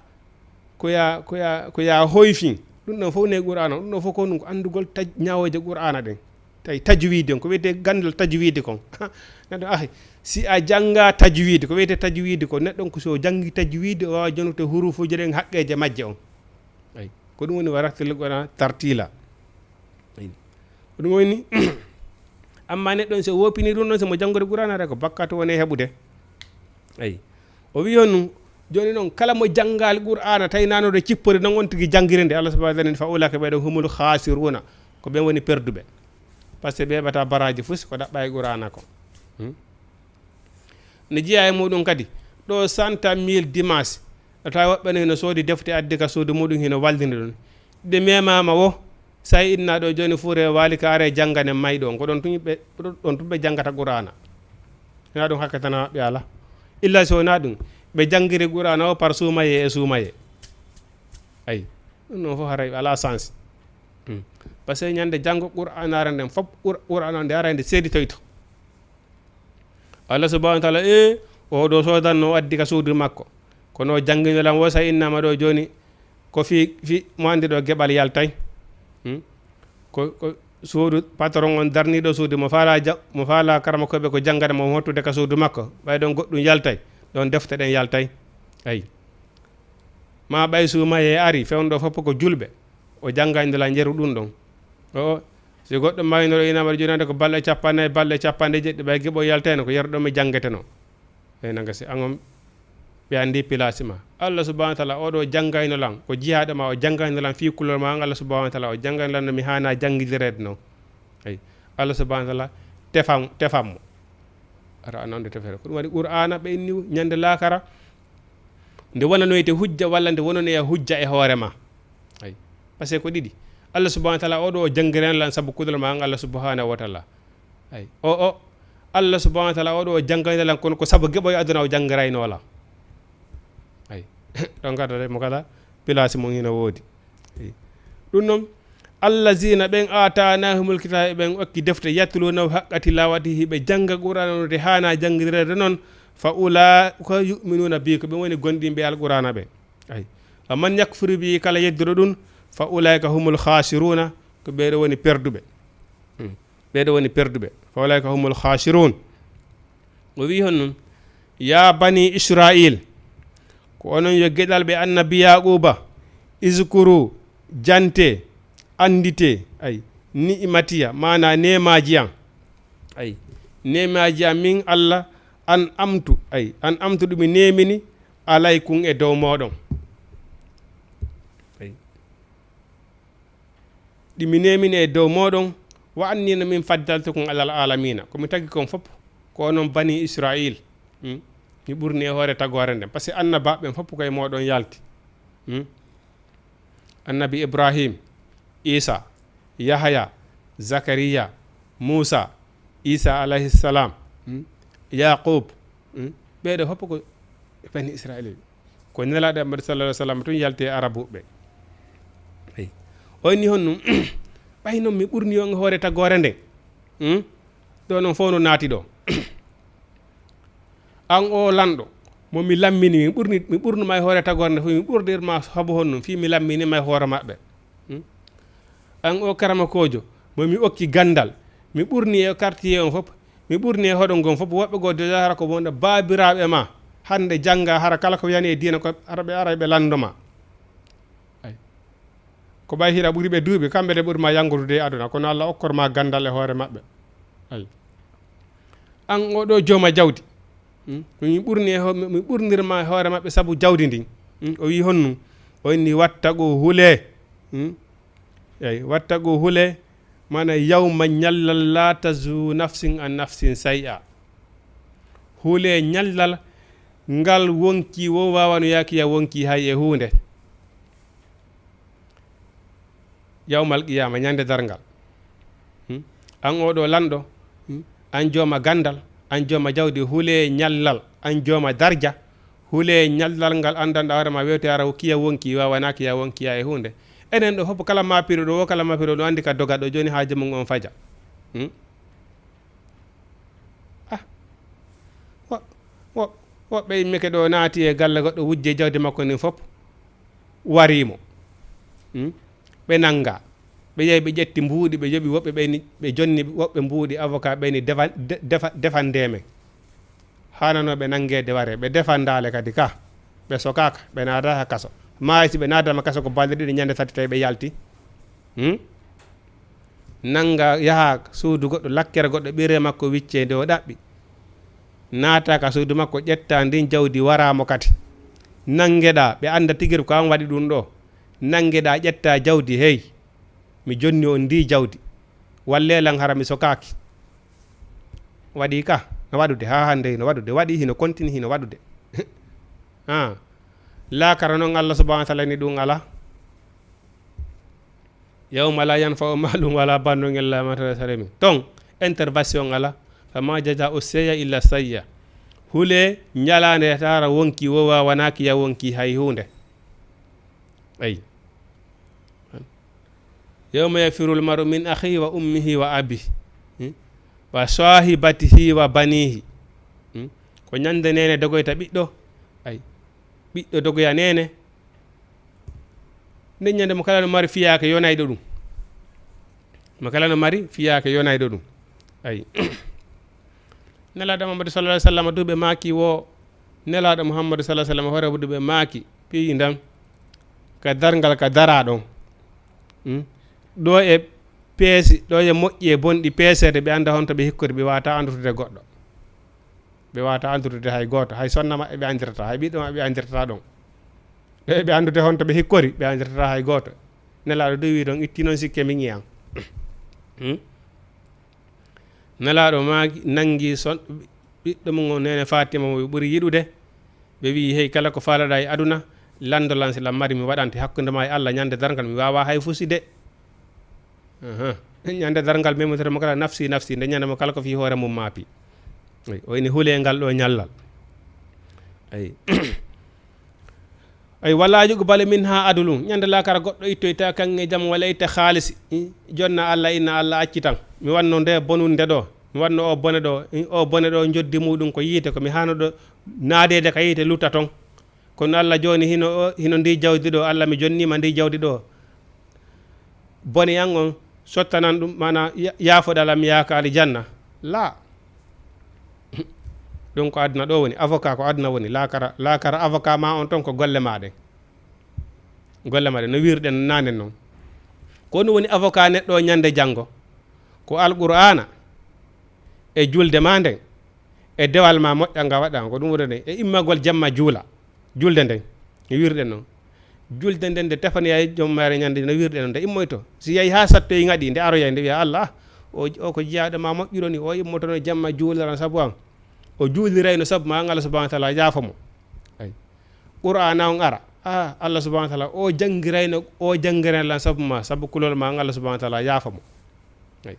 ko ya, ko ya, ko ya hoyfin. Ɗum ɗon fof ne Qur'an on. Ɗum ɗon fof ko ɗum ko anndugol taj, ñawooje Qur'ana ɗen. Tawi tajwidi on, ko wiyetee ganndal tajwidi kon. Neɗɗo, ah, si a jannga tajwidi, ko wiyetee tajwidi ko neɗɗo on ko so o janngi tajwidi, o waawa jonnude huruufuuji ɗen haqqeeje majje on. Ay. Ko ɗum woni wa rattilil Qur'ana tartila. Ay. Ko ɗum woni, amma neɗɗo on so woopini ɗum ɗon, so mo janngude Qur'ana, ara ko bakkaatu woni e heɓude. Ay. O wi'i on, jooni noon, kala mo janngaali Qur'ana, tawi naanoo ɗo cippori noon, on tigi janngiri nde, Allah subhanahu wa ta'ala, fa ulaa'ika ɓe ɗon humul khasiruna, ko ɓen woni perduɓe. Par ce que ɓe heɓata baraaji fof si ko ɗaɓɓa e Qur'ana ko. Hmm? Ne jeyaa e muɗum kadi, ɗo cent mille dimanche, a tawa woɓɓe ne hino soodi defte addi ka suudu muɗum, hino wallini ɗum. Ɗe memaama wo, sa inna ɗo jooni fuure waali ka are janngane mayɗo on, ko ɗon tun ɓe, ɗon tun ɓe janngata Qur'ana. Hina ɗum hakkatana maɓɓe ala. Illa si wonaa ɗum, ɓe janngiri Qur'ana o par suumaye e suumaye. Ay, ɗum noon fof haray alaa sens. Hmm. Par ce que ñande janngo Qur'anaare nden fof, Qur-, Qur'ana nde aray nde seeditoyto. Allah subhanahu wa ta'ala, e, o ɗo soodanno o addi ka suudu makko. Kono o janngino lan wo sa innama ɗo jooni, ko fi, fi, mo anndi ɗo geɓal yaltay. Hmm? Ko, ko suudu patron on darniiɗo suudu mo faala ja-, mo faala karamakooɓe ko janngana mo hottude ka suudu makko. Ɓay ɗon goɗɗum yaltay, ɗon defte ɗen yaltay. Ay. Ma ɓay suumaye ari, fewndo fof ko julɓe. O janngayno lan yeru ɗum ɗon. O, si goɗɗo maynoro ina mbaɗa jooni hannde ko balɗe capanɗe nayi, balɗe capanɗe jeɗɗi, ɓay geɓo yaltayno ko yeru ɗon mi janngeteno. E nanga si an on ɓe anndi pilaasi ma. Allah subhanahu wa ta'ala, oɗo janngayno lan, ko jiyaaɗo ma, o janngayno lan fii kulol ma, an Allah subhanahu wa ta'ala, o janngayno lan no mi haana janngidireede non. Ay, Allah subhanahu wa ta'ala, tefan, tefan mo. Ara an on de tefere. Ko ɗum waɗi Qur'aana ɓe inni ñande laakara, nde wonanoyte hujja walla nde wononoya hujja e hoore ma. Ay. Parce que ko ɗiɗi. Allah subhanahu wa ta'ala, oɗo o janngirani lan sabu kulol ma an Allah subhanahu wa ta'ala. Ay. O, o, Allah subhanahu wa ta'ala, oɗo o janngirani lan kono ko sabu geɓo e aduna o janngirayno lan. Ay. Ɗon kadi mo kala, pilaasi mum hino woodi. Ay. Ɗum noon, allazina ɓen atanahumul kitaba ɓen okki defte yatluna haqqa tilawatihi ɓe jannga Qur'ana no de haana janngireede noon, fa ulaika yu'minuna bi ko ɓe woni gondimɓe Alqur'ana ɓe. Ay. Wa man yakfur bi kala yeddoro ɗum, fa ulaika humul khasiruna ko ɓeeɗo woni perduɓe. Hmm. Ɓeeɗo woni perduɓe. Fa ulaika humul khasirun. O wi'i honno? Ya bani Israil, ko onon yo geɗalɓe annabi Yaquba, iskuru, jante, andite, ay, ni'matiya, maana neemaaji an. Ay, neemaaji an min Allah an amtu, ay, an amtu ɗumi neemini alaykum e dow mooɗon. Ay. Ɗi mi neemini e dow mooɗon, wa annina min faddaltukum alal alamina. Ko mi tagi kon fof, ko onon bani Israil. Hmm? Mi ɓurni e hoore tagoore nden. Parce que annabaaɓe ɓen fof ko e mooɗon yalti. Hmm? Annabi Ibrahim, Isa, Yahaya, Zakariya, Musa, Isa alayhi salam, hmm? Yaqub, hmm? Ɓeeɗo fof ko bani Israil. Ko nelaaɗo Muhammad sallallahu alaihi wasallam tun yalti e Arabuɓe. Eyi. O inni honno, ɓay noon mi ɓurni on e hoore tagoore nden. Hmm? Ɗo noon fof no naati ɗo. An o lanɗo, mo mi lammini, mi ɓurni, mi ɓurnuma e hoore tagoore nden fof, mi ɓurnirma sabu honno, fii mi lamminima e hoore maɓɓe. Hmm? An o karamakoojo, mo mi okki ganndal, mi ɓurni e quartier on fof, mi ɓurni e hoɗo ngon fof, woɓɓe goo déjà hara ko wonde baabiraaɓe ma, hannde jannga hara kala ko yani e diina ko hara ɓe aray ɓe lanndo ma. Ay. Ko ɓay hiɗa ɓuri ɓe duuɓi, kamɓe de ɓuri ma yanngude e aduna, kono Allah okkor ma ganndal e hoore maɓɓe. Ay. An o ɗo jooma jawdi. Hmm? Mi ɓurni e ho-, mi, mi ɓurnirma e hoore maɓɓe sabu jawdi ndin. Hmm? O wi'i honno? O inni wattaqu hule. Hmm? Eyi, wattaqu hule, mana yawma ñallal la tazu nafsin an nafsin say'a. Hule ñallal ngal wonki wo waawano yaaki ya wonki hay e huunde. Yawmal qiyama, ñande darngal. Hmm? An oɗo lanɗo, hmm? An jooma ganndal, an jooma jawdi, hule ñallal, an jooma darja, Hulee ñallal ngal anndanɗaa hoore ma, weewte ara kiya wonki, waawanaaki ya wonki ya e huunde. Enen ɗo fof kala maapiiɗo ɗo, o kala maapiiɗo ɗo anndi ka doga ɗo, jooni haa jemum on faja. Hmm? Ah, wo-, wo-, woɓɓe immike ɗo naati e galle goɗɗo, wujje jawdi makko ndin fof warii mo. Hmm? Ɓe nannga. Ɓe yehi, ɓe ƴetti mbuuɗi, ɓe yoɓi woɓɓe ɓeyni, ɓe jonni woɓɓe mbuuɗi avocat ɓeyni defa-, de-, defa-, defandee men. Haananoo ɓe nanngeede waree, ɓe defandaale kadi ka. Ɓe sokaaka, ɓe naataaka kaso. Maayi si ɓe naataama kaso ko balɗe ɗiɗi, ñande tati tawi ɓe yalti. Hmm? Nannga, yaha suudu goɗɗo, lakkere goɗɗo, ɓiree makko wiccee nde o ɗaɓɓi. Naata ka suudu makko, ƴetta ndin jawdi, waraa mo kadi. Nanngeɗaa, ɓe annda tigi ko an waɗi ɗum ɗo. Nanngeɗaa, ƴetta jawdi, hey, mi jonni on ndi jawdi. Wallee lan, hara mi sokaaki. Waɗi ka, no waɗude, haa hannde hino waɗude. Waɗi, hino kontini, hino waɗude. Ah. Laakara noon, Allah subhanahu wa taala ni ɗum alaa. Yawma la yanfa'u malun wala banun illa man ata Allaha bi qalbin salim. Ton, intervention alaa. Fama jaza'u sayyi'atin illa sayyi'a. Hulee ñalaande taara wonki wo waawanaaki ya wonki hay huunde. Ay. Yawma yafirrul mar'u min akhihi wa ummihi wa abihi. Hmm? Wa sahibatihi wa banihi. Hmm? Ko ñande neene dogoyta ɓiɗɗo. Ay. Ɓiɗɗo dogoya neene. Nden ñande mo kala no mari fiyaake yonayɗo ɗum. Mo kala no mari fiyaake yonayɗo ɗum. Ay. Nelaaɗo Muhammadu sallallahu alaihi wasallam duuɓe maaki wo, Nelaaɗo Muhammadu sallallahu alaihi wasallam hoore duuɓe maaki, piyi ndam ka darngal ka dara ɗon. Hmm? Ɗo e peesi, ɗo e moƴƴi e bonɗi peeseede, ɓe annda honto ɓe hikkori, ɓe waata anndude goɗɗo. Ɓe waata anndude hay gooto, hay sonna maɓɓe ɓe anndirata, hay ɓiɗɗo maɓɓe ɓe anndirata ɗon. Ɓe, ɓe anndude honto ɓe hikkori, ɓe anndirata hay gooto. Nelaaɗo du wi ɗon, itti noon sikke min e an. Hmm? Nelaaɗo maaki, nanngi son-, ɓiɗɗo mum on, neene Faatima mo ɓe ɓuri yiɗude. Ɓe wi'i, hey, kala ko faalaɗaa e aduna, lanndo lan, si lan mari, mi waɗante hakkunde ma e Allah ñande darngal, mi waawaa hay fusi de. Ahan. Ñande darngal, memotere mo kala, nafsi, nafsi, nde ñande mo kala ko fii hoore mum maapi. Ay, o ini hulee ngal ɗo ñallal. Ay. Ay, wala yuqbalu minha adlun. Ñande laakara goɗɗo ittoyta kaŋŋe jam, wala itte haalisi. Hmm? Jonna Allah, inna Allah acci tan. Mi wanno nde bonunde ɗo. Mi wanno o bone ɗo. Hmm? O bone ɗo, njoddi muɗum ko yiite, ko mi haano ɗo naadeede ka yiite, lutta ton. Kono Allah jooni hino, hino ndi jawdi ɗo, Allah mi jonniima ndi jawdi ɗo. Bone an on, sottanan ɗum, maana ya-, yaafoɗa lam yaaka aljanna. Laa. Ɗum ko aduna ɗo woni, avocat ko aduna woni, laakara, laakara avocat ma on ton ko golle ma ɗen. Golle ma ɗen, no wirɗen naane non. Ko ɗum woni avocat neɗɗo o ñande janngo. Ko Alqur'aana e julde ma nden, e dewal ma moƴƴa nga waɗa, ko ɗum woni e immagol jemma juula. Julde nden, no wirɗen non. Julde nden nde tefani ay joom maare ñande, no wirɗen non, nde immoyto. Si yahi haa sattoyi ngaɗi, nde aroyay, nde wiya, "Allah, o, o ko jiyaaɗo ma moƴƴuɗo ni, o immotono jamma juuliran sabu an." O juulirayno sabu ma, an Allah subhanahu wa taala yaafo mo. Ay. Qur'aana on ara. Ah, Allah subhanahu wa taala, o janngirayno, o janngirayno lan sabu ma, sabu kulol ma, an Allah subhanahu wa taala yaafo mo. Ay.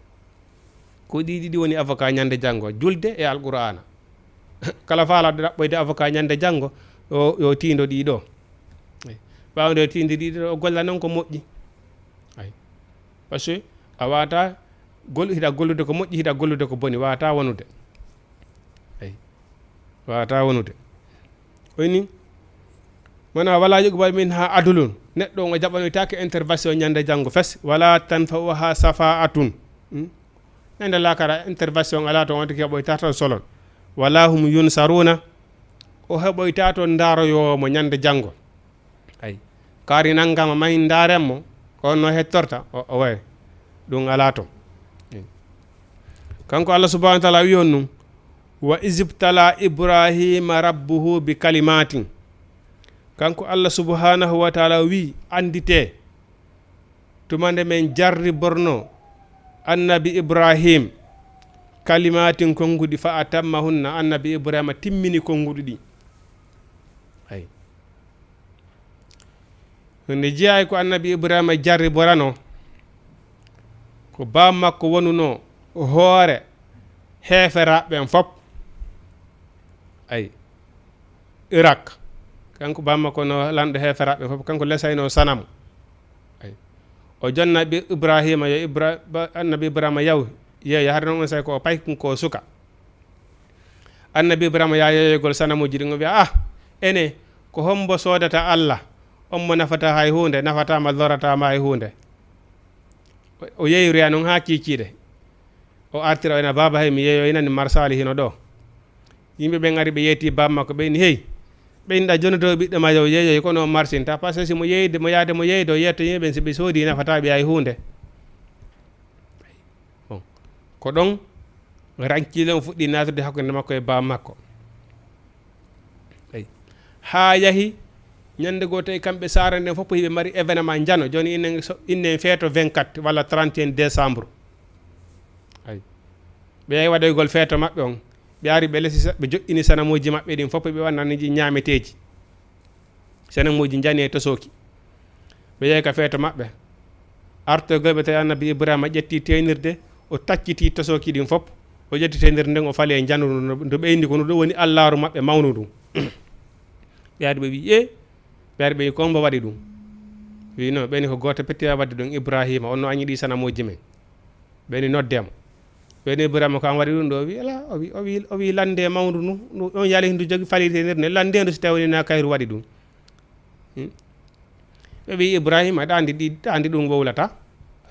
Ko ɗi ɗiɗi woni avocat ñande janngo, julde e Alqur'aana. Kala faalaɗo ɗaɓɓoyde avocat ñande janngo, yo, yo tiindo ɗi ɗo. Ɓaawo nde o tiindi ɗi ɗo, o golla noon ko moƴƴi. Ay. Parce que a waata gol-, hiɗa gollude ko moƴƴi, hiɗa gollude ko boni, waata wonude. Ay. Waata wonude. O inni, mana wala yuqbal minha adlun. Neɗɗo on o jaɓanoytaake intervention ñande janngo fes. Wala tanfa'uha shafa'atun. Hmm? Ñande laakara intervention alaa toon, on tigi heɓoytaa toon solon. Wala hum yunsaruna. O heɓoytaa toon ndaaroyoowo mo ñande janngo. Ay. Kaari nanngama mahi ndaaren mo, ko on no hettorta, o, o waye. Ɗum alaa toon. Kanko Allah subhanahu wa taala wi'i on ɗum, "Wa izibtala Ibrahima rabbuhu bi kalimatin." Kanko Allah subhanahu wa taala wi'i, annditee, tuma nde men jarriborno annabi Ibrahim kalimatin konnguɗi, fa atammahunna, annabi Ibrahima timmini konnguɗi ɗi. Ay. Nde jeyaay ko annabi Ibrahima jarriborano, ko baam makko wonuno hoore heeferaaɓe ɓen fop. Ay. Irak. Kanko bamma kono lanɗo heeferaaɓe fof, kanko lesayno sanamu. Ay. O jonna ɓe Ibrahima, yo Ibra-, ba-, annabi Ibrahima yaw, yeeya, hade noon on say ko o paykun ko suka. Annabi Ibrahima yaa yeeyogol sanamuuji ɗin, o wiya, "Ah, ene, ko hombo soodata Allah, on mo nafata hay huunde, nafataama, lorataama hay huunde?" O, o yeeyoya noon haa kiikiiɗe. O artira o ena, "Baaba, hey, mi yeeyoynani marsaali hino ɗoo." Yimɓe ɓen ari, ɓe yeeti baaba makko, ɓe inni, "Hey, ɓe inɗa jonnotoo ɓiɗɗo ma yo yeeyoy, kono o marsinta, par ce que si mo yeeyde, mo yaade mo yeeyde, o yetto yimɓe ɓen, si ɓe soodii, nafataa ɓe hay huunde." Bon, ko ɗon rankiile on fuɗɗi naatude hakkunde makko e baaba makko. Eyi. Haa yahi, ñande goo tawi kamɓe saare nden fof hiɓe mari événement njano. Jooni innen so, innen feeto vingt-quatre walla trente et un décembre. Ayi. Ɓe yahi waɗoygol feeto maɓɓe on. Ɓe ari ɓe lesi sa-, ɓe joƴƴini sanamuuji maɓɓe ɗin fof, ɓe waɗani ɗi ñaameteeji. Sanamuuji njani e tosooki. Ɓe yahi ka feeto maɓɓe. Artoygol ɓe tawi annabi Ibrahima ƴetti teenirde, o tacciti tosooki ɗin fof. O ƴetti teenirde nden, o fali e njanu ndu, ndu ɓeyndi ko ndu ɗo woni allaaru maɓɓe mawnu ndun. Ɓe ari ɓe wi, "E?" Ɓe ari ɓe wi, "Ko hombo waɗi ɗum?" Wi, "Non, ɓeyni ko gooto petti waɗde ɗum, Ibrahima, on no añi ɗi sanamuuji men." Ɓeyni noddee mo. Ɓeyni Ibrahima ko an waɗi ɗum ɗo? O wi, "Alaa." O wi, o wi, o wi, "Lande mawndu ndu, ndu on yali ndu jogi fali teenirde nde, lande ndu si tawi woni na kayru waɗi ɗum." Hmm? Ɓe wi, "Ibrahima, ɗa andi ɗi, ɗa andi ɗum wowlata?"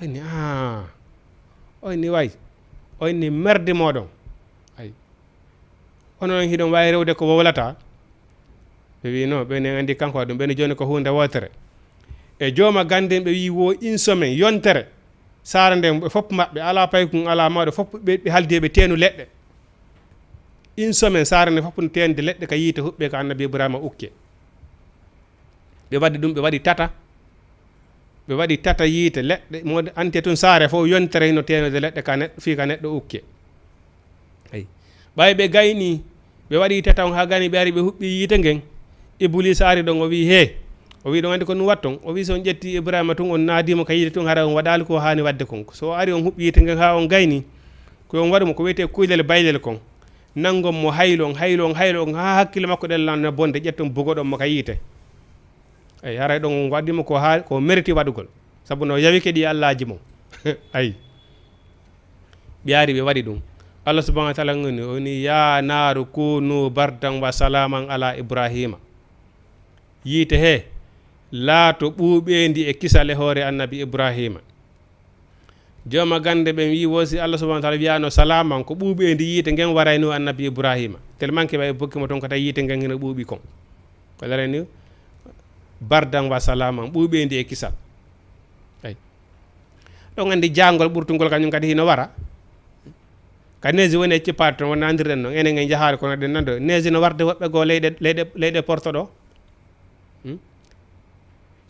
O inni, "Ah." O inni, "Way." O inni, "Merde mooɗon." Ay. "Onon hiɗon waawi rewde ko wowlata?" Ɓe wi, "Non, ɓe ne andi kanko waɗi ɗum, ɓe ne jooni ko huunde wootere." E jooma gande ɓe wi, "Wo in semaine, yontere." Saare nden ɓe fof maɓɓe, alaa paykun, alaa mawɗo, fof ɓe, ɓe haldi e ɓe teenu leɗɗe. In semaine, saare nden fof no teenude leɗɗe ka yiite huɓɓe ka annabi Ibrahima ukke. Ɓe waɗi ɗum, ɓe waɗi tata. Ɓe waɗi tata yiite leɗɗe, mo ante tun saare fof yontere hino teenude leɗɗe ka neɗɗo, fii ka neɗɗo ukke. Eyi. Ɓay ɓe gayni, ɓe waɗi tata on haa gayni, ɓe ari ɓe huɓɓi yiite ngen. Ibuliisa ari ɗon, o wi, "Hee." O wi, "Ɗon andi ko ɗum watton?" O wi, "So on ƴetti Ibrahima tun, on naadi mo ka yiite tun, hara on waɗaali ko haani waɗde kon. So o ari on huɓɓi yiite ngen haa on gayni, ko on waɗu mo ko wiyetee kuylel baylel kon. Nangon mo, haylon, haylon, haylon, haa hakkille makko ɗen lanna bonde, ƴetton bugoɗon mo ka yiite." Eyi, haray ɗon on waɗi mo ko haa, ko meriti waɗugol. Sabu no yawike ɗi allaaji mo. Ayi. Ɓe ari ɓe waɗi ɗum. Allah subhanahu wa taala ngoni, o ni, "Ya naaru kunu bardan wa salaman ala Ibrahima." Yiite he, laato ɓuuɓeendi e kisal e hoore annabi Ibrahima. Jooma gande ɓen wi, wo si Allah subhanahu wa taala wiyano salaman, ko ɓuuɓeendi yiite ngen warayno annabi Ibrahima. Tellement que ɓay bokki mo ton ko tawi yiite ngen hino ɓuuɓi kon. Ko larani bardan wa salaman, ɓuuɓeendi e kisal. Ay. Ɗon andi jaangol ɓurtungol kañum kadi hino wara. Ka neesi woni e cippaade ton, wona andirɗen non. Enen en jahaali kono ɗen nando. Neesi no warde woɓɓe goo leyɗe, leyɗe, leyɗe Porto ɗo. Hmm?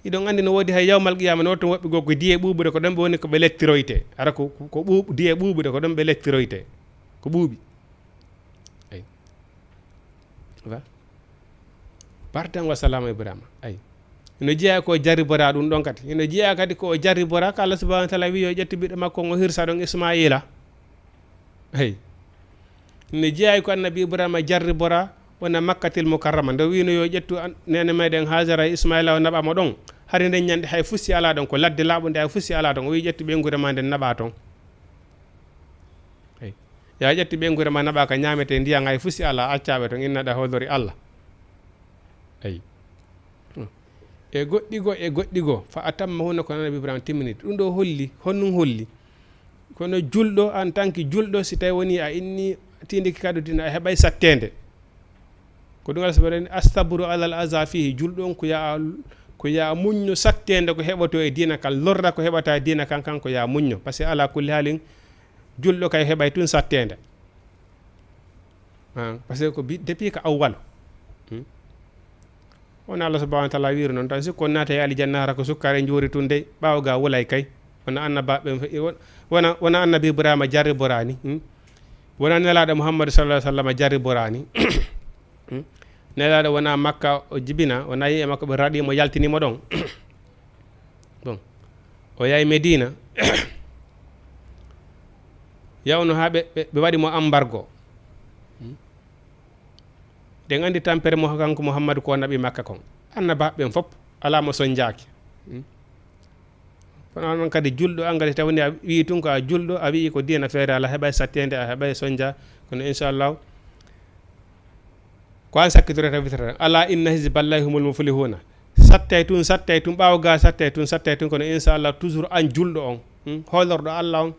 Hiɗon andi no woodi hay yawmal qiyama, no woodi ton woɓɓe goo ko diye ɓuuɓuɗe, ko ɗon ɓe woni ko ɓe lettiroyte. Ara ko, ko ɓuuɓ-, diye ɓuuɓuɗe, ko ɗon ɓe lettiroyte. Ko ɓuuɓi. Ay. Wa? Bardan wa salama Ibrahima. Ay. Hino jeeya ko jarribora ɗum ɗon kadi. Hino jeeya kadi ko o jarribora, ko Allah subhanahu wa taala wi yo ƴettu ɓiɗɗo makko on o hirsa ɗon Ismaila. Hey. Ne jeeyi ko annabi Ibrahima jarribora wona Makkatil Mukarrama. Nde wino yo ƴettu an-, neene meɗen Hajara e Ismaila o naɓa mo ɗon. Hari nden ñande hay fusi ala ɗon, ko ladde laaɓunde hay fusi ala ɗon. O wi ƴettu ɓeynguure ma nden naɓa ton. Hey. Ya ƴettu ɓeynguure ma naɓa ka ñaamete ndiyan hay fusi ala, accaɓe ton, inna ɗa hodori Allah. Hey. E goɗɗi goo, e goɗɗi goo. Fa atamma hunna ko annabi Ibrahima timmini. Ɗum ɗo holli, honɗum holli? Kono julɗo, en tant que julɗo, si tawi woni a inni tindiki kaɗo diina, a heɓay sattende. Ko ɗum Allah subhanahu wa taala astabru alal aza fihi, julɗo on ko ya, ko ya muñño sattende ko heɓoto e diina kan, lorra ko heɓata e diina kan, kan ko ya muñño. Parce que ala kulli halin, julɗo kay heɓay tun sattende. Ah, parce que ko bi-, depuis ko awwal. Hmm. Wona Allah subhanahu wa taala wiiri noon tan, sikko naata e aljanna hara ko sukkare njuuri tun dey, ɓaawo ga wulay kay. Wona annabaaɓe, won-, wona, wona annabi Ibrahima jarriboraani, hmm? Wona nelaaɗo Muhammadu sallallahu alaihi wa sallam jarriboraani. Hmm? Nelaaɗo wona Makka o jibina, wona yi'e makko ɓe raɗi mo, yaltini mo ɗon. Bon. O yahi Medina. Yawno haa ɓe, ɓe, ɓe waɗi mo embargo. Hmm? En anndi tampere mo kanko Muhammadu ko naɓi Makka kon. Annabaaɓe ɓen fof alaa mo sonjaaki. Hmm? Kono onon kadi julɗo an kadi tawni a wii tun ko a julɗo, a wii ko diina feere, alaa heɓay satteende, a heɓay sonja. Kono inchallahu, ko an sakkitoreta witrata. Ala inna hizballahi humul muflihuna. Sattay tun, sattay tun, ɓaawo ga sattay tun, sattay tun, kono inchallah toujours an julɗo on, hmm, hoolorɗo Allah on,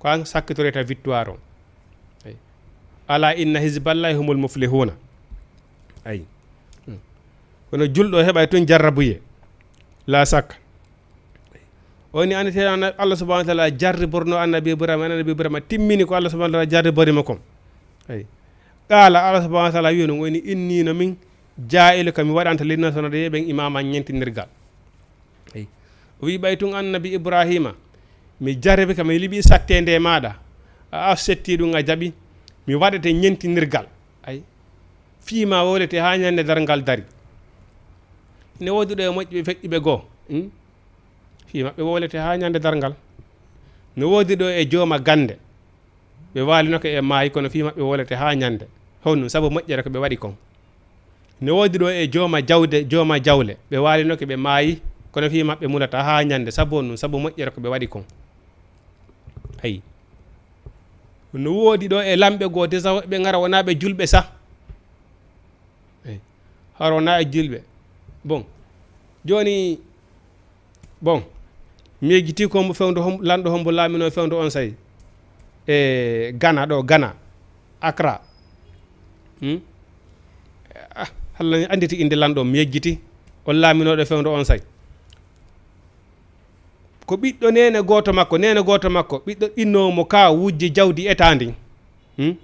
ko an sakkitoreta victoire on. Ay. Ala inna hizballahi humul muflihuna. Ay. Hmm. Kono julɗo heɓay tun jarrabuye. La sakka. O ni anndi tee Allah subhanahu wa taala jarriborno annabi Ibrahima, annabi Ibrahima timmini ko Allah subhanahu wa taala jarribori mo kon. Ay. Qala Allah subhanahu wa taala wi'u non woni inni no min jaa'iluka mi waɗanta linnasana de ɓen imama ñentinirgal. Ay. O wi ɓay tun annabi Ibrahima mi jarribi ka mi liɓi sattende maɗa a afsetti ɗum a jaɓi mi waɗete ñentinirgal. Ay. Fii ma wowlete ha ñande darngal dari. Ne woodi ɗo e moƴƴuɓe feƴƴuɓe goo. Hmm? Fii maɓɓe wowlete ha ñande darngal. No woodi ɗo e jooma gande. Ɓe waalinoke e maayi kono fii maɓɓe wowlete ha ñande. Honɗum sabu moƴƴere ko ɓe waɗi kon. No woodi ɗo e jooma jawde, jooma jawle. Ɓe waalinoke ɓe maayi kono fii maɓɓe mulata ha ñande sabu honɗum sabu moƴƴere ko ɓe waɗi kon. Ayi. No woodi ɗo e lamɓe goo de sawo ɓe ngara wonaa ɓe julɓe sa. Eyi. Haro na e julɓe. Bon. Jooni, bon. Mi yejjiti ko mbo fewndo hom-, lanɗo hombo laamino fewndo on say. E Ghana ɗo, Ghana. Accra. Hmm? Ah, Allah annditi innde lanɗo, mi yejjiti. On laaminoɗo fewndo on say. Ko ɓiɗɗo neene gooto makko, neene gooto makko, ɓiɗɗo innoowo mo ka wujji jawdi eta ndin. Hmm?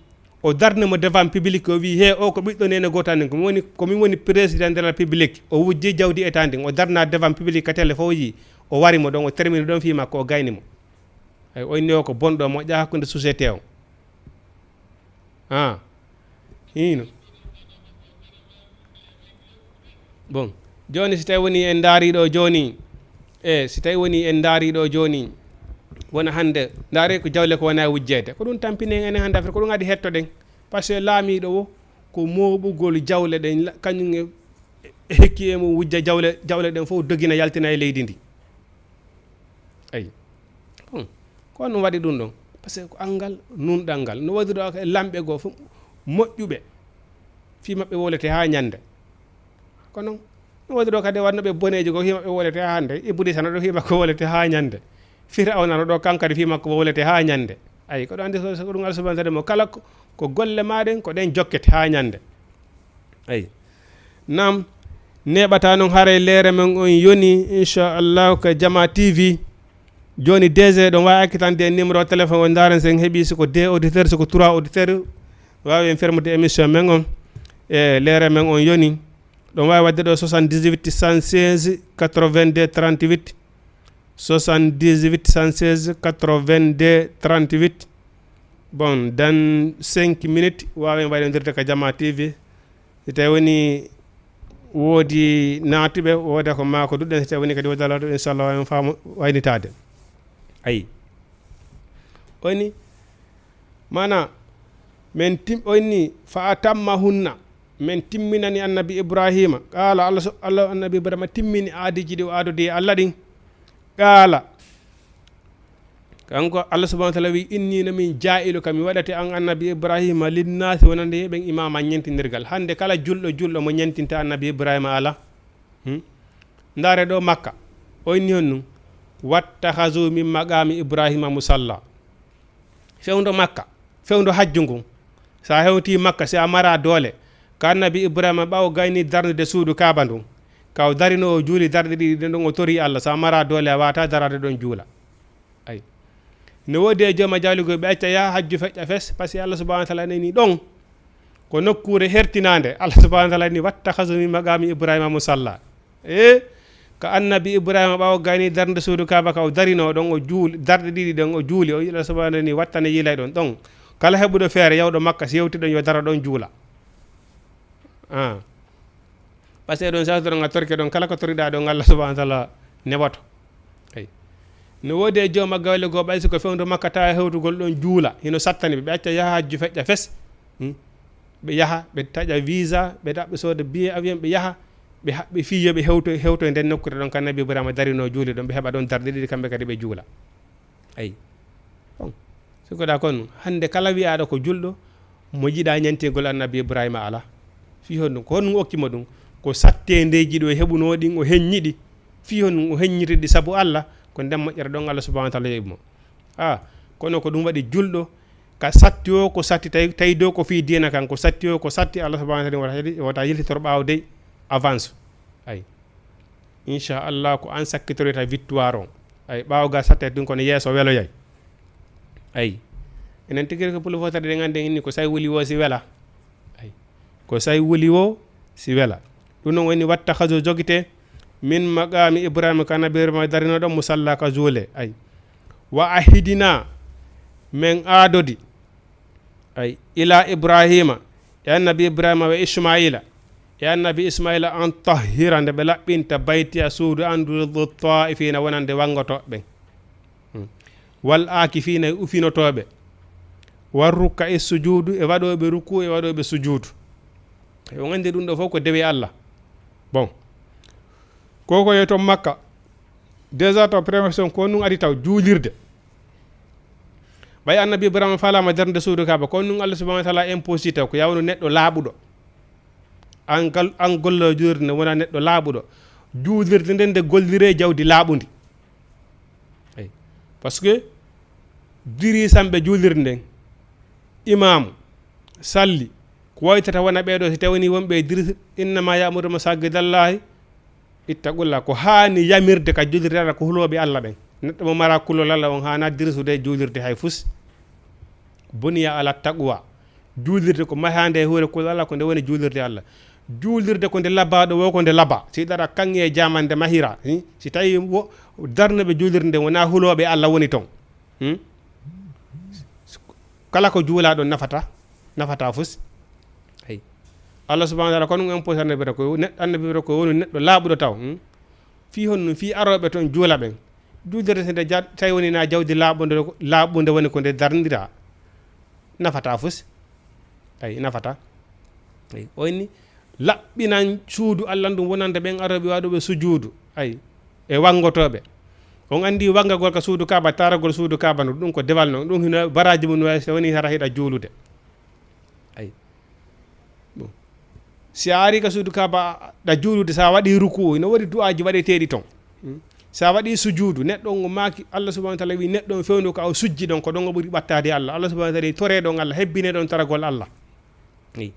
O darni mo devant public, o wi, "He, o ko ɓiɗɗo neene gooto amin, ko mi woni, ko min woni président de la public." O wujji jawdi eta ndin, o darna devant public ka télé fof yi, o wari mo ɗon, o termini ɗon fii makko, o gayni mo. Ay, o inni o ko bonɗo moƴƴa hakkunde société o. Ah. Hino. Bon. Jooni si tawi woni en ndaari ɗo jooni, e si tawi woni en ndaari ɗo jooni, wona hannde, ndaare ko jawle ko wona e wujjeede. Ko ɗum tampini en enen hannde Afrik, ko ɗum adi hettoɗen. Parce que laamiiɗo o, ko mooɓugol jawle ɗen, la-, kañum e, e hekki e mum wujja jawle, jawle ɗen fof dogina yaltina e leydi ndi. Ayi. Hmm. Ko honɗum waɗi ɗum ɗon? Parce que ko anngal, nunɗal ngal. No waɗi ɗo e lamɓe goo fof moƴƴuɓe. Fii maɓɓe wowlete haa ñande. Kono no waɗi ɗo kadi wonno ɓe boneeji goo, fii maɓɓe wowlete haa hannde. Ibliisa no ɗo fii makko wowlete haa ñande. Firawna no ɗo kankadi fii makko wowlete haa ñande. Ayi, ko ɗo anndi so, so ko ɗum Allah subhanahu wa taala mo kala ko, ko golle maa ɗen, ko ɗen jokkete haa ñande. Ayi. Naam, neeɓata noon haray leere men on yoni, inchallahu, ka Jama T V. Jooni D G ɗon waawi accitande en numéro téléphone o, ndaaren so en heɓii, si ko deux auditeur, si ko trois auditeur, waawi en fermude émission men on. E leere men on yoni. Ɗon waawi waɗde ɗo soixante-dix-huit, cent seize, quatre-vingt-deux, trente-huit. Soixante-dix-huit, cent seize, quatre-vingt-deux, trente-huit. Bon, dans cinq minutes, waawen waylondirde ka Jama T V. Si tawi woni woodi naatuɓe, wooda ko maa ko duɗɗen, si tawi woni kadi wooda laaɗo, inchallah, waawen faamu waynitaade. Ayi. Oni, maana, men tim-, onni, fa atammahunna, men timminani annabi Ibrahima. Qaala, Allah so-, Allah, annabi Ibrahima timmini aadiiji ɗi o aadodi e Allah ɗin. Qaala, kanko Allah subhanahu wa taala wi, "Inni no min jaa'iluka, mi waɗate an annabi Ibrahima, linnaasi wonande ɓen imaama ñentinirgal." Hannde kala julɗo, julɗo mo ñentinta annabi Ibrahima ala. Hmm? Ndaare ɗo Makka, o inni honɗum? "Wattahazu min maqaami Ibrahima musalla." Fewndo Makka, fewndo hajju ngun. Sa hewti Makka, si a mara doole, ka annabi Ibrahima ɓawo gayni darnude suudu Kaaba ndun. Ka o darino o juuli darɗe ɗiɗi ɗen ɗon o tori Allah, sa mara doole a wata darade ɗon juula. Ay. No woodi e jooma jawligol ɓe acca yaha hajju feƴƴa fes, parce que Allah subhanahu wa taala neni ɗon. Ko nokkuure hertinaande. Allah subhanahu wa taala ni, "Wattahazu min maqaami Ibrahima musalla." E ka annabi Ibrahima ɓawo gayni darnde suudu Kaaba ka o darino ɗon o juuli, darɗe ɗiɗi ɗen o juuli, o yiɗa subhanahu ni wattana yiilay ɗon ɗon. Kala heɓuɗo feere yawɗo Makka si yewti ɗon yo daro ɗon juula. Ah. Parce que ɗon sa toron a torke ɗon kala ko toriɗa ɗon Allah subhanahu wa taala newoto. Ay. No woodi e jooma gawle goo ɓay si ko fewndo Makka tawa hewtugol ɗon juula, hino sattani ɓe, ɓe acca yaha hajju feƴƴa fes. Hmm. ɓe yaha, ɓe taƴa visa, ɓe ɗaɓɓa sooda billet avion, ɓe yaha, ɓe haɓɓi fii yo ɓe hewto, hewto e nden nokkuure ɗon ka Nabi Ibrahima darinoo juuli ɗon, ɓe heɓa ɗon darɗe ɗiɗi kamɓe kadi ɓe juula. Ayi. Bon. Sikoɗa kon, hannde kala wi'aaɗo ko julɗo, mo yiɗaa ñantingol Annabi Ibrahima alaa. Fii honɗum? Ko honɗum okki mo ɗum? Ko satteendeeji ɗo heɓunoo ɗin, o heññi ɗi. Fii honɗum o heññiri ɗi sabu Allah? Ko nden moƴƴere ɗon Allah subhanahu wa taala yoɓi mo. A, kono ko ɗum waɗi julɗo, ka satti o, ko satti tawi, tawi dow ko fii diina kan, ko satti o, ko satti Allah subhanahu wa taala wota, wota yiltitoro ɓaawo dey avance. Ayi. Inchallah, ko an sakkitoyta victoire on. Ayi, ɓaawo ga satte ɗum kono yeeso weloyay. Ayi. Enen tigi ko pullo fotata ɗen annden inni ko say wuli wo si wela. Ayi. Ko say wuli wo si wela. Ɗum non woni wattakhadhu jogite min maqami Ibrahima ka Nabi Ibrahima darino ɗon musalla ka juule. Ayi. Wa ahidina men aadodi. Ayi. Ila Ibrahima. E Annabi Ibrahima wa Ismaila. E Annabi Ismaila an tahhira nde ɓe laɓɓinta baytiya suudu an du ta'ifina wonande wangotoɓe ɓen. Hmm. Wal akifina e ufinotooɓe. War rukka e sujuudu e waɗooɓe ruku e waɗooɓe sujuudu. E on anndi ɗum ɗo fof ko dewe Allah. Bon. Ko ko yeto Makka. Déjà to prévention ko nun adi taw juulirde. Ɓay Annabi Ibrahima faalama darnde suudu Kaaba, ko nun Allah subhanahu wa taala imposi taw ko yawno neɗɗo laaɓuɗo. An gal, an gollo juulirde nde wona neɗɗo laaɓuɗo. Juulirde nden nde gollire jawdi laaɓundi. Eyi. Parce que dirisamɓe juulirde nden, imaamu, salli, ko waytata wona ɓeeɗo, si tawini wonɓe e diris, innama ya'muru masajidallahi, ittaqullah, ko haani yamirde ka juulirde Allah, ko hulooɓe Allah ɓen. Neɗɗo mo mara kulol Allah on haana dirisude e juulirde hay fus. Buniya ala taqwa. Juulirde ko mahaande e hoore kulol Allah, ko nde woni juulirde Allah. Juulirde ko nde labaaɗo wo, ko nde laba. Si ɗaɗa kaŋŋe e jaamande mahira, hi? Si tawi wo, darnuɓe juulirde nde wona hulooɓe Allah woni ton. Hmm? Kala ko juulaa ɗon nafata, nafata fus. Ayi. Allah subhanahu wa taala ko ɗum imposi annabi ko ne-, annabi ko woni neɗɗo laaɓuɗo taw. Hmm? Fii honɗum? Fii arooɓe ton juula ɓen. Juulirde so nde ja-, tawi woni na jawdi laaɓunde, laaɓunde woni ko nde darndiraa. Nafata fus. Ayi, nafata. Ayi, o inni, laɓɓinan suudu Allah ndun wonande ɓen arooɓe waɗuɓe sujuudu. Ayi, e wangotooɓe. On anndi wangagol ka suudu Kaaba, taaragol suudu Kaaba no, ɗum ko dewal no, ɗum hino baraaji mum no, so woni hara hiɗa juulude. Ayi. Bon. Si a ari ka suudu Kaaba, ɗa juulude, sa waɗi ruku'u, ino woodi du'aaji waɗeteeɗi ton. Hmm. Sa waɗi sujuudu, neɗɗo on o maaki, Allah subhanahu wa taala wi, neɗɗo on fewndo ka o sujji ɗon, ko ɗon o ɓuri ɓattaade Allah. Allah subhanahu wa taala wi, tore ɗon Allah, hebbine ɗon taragol Allah. Eyi.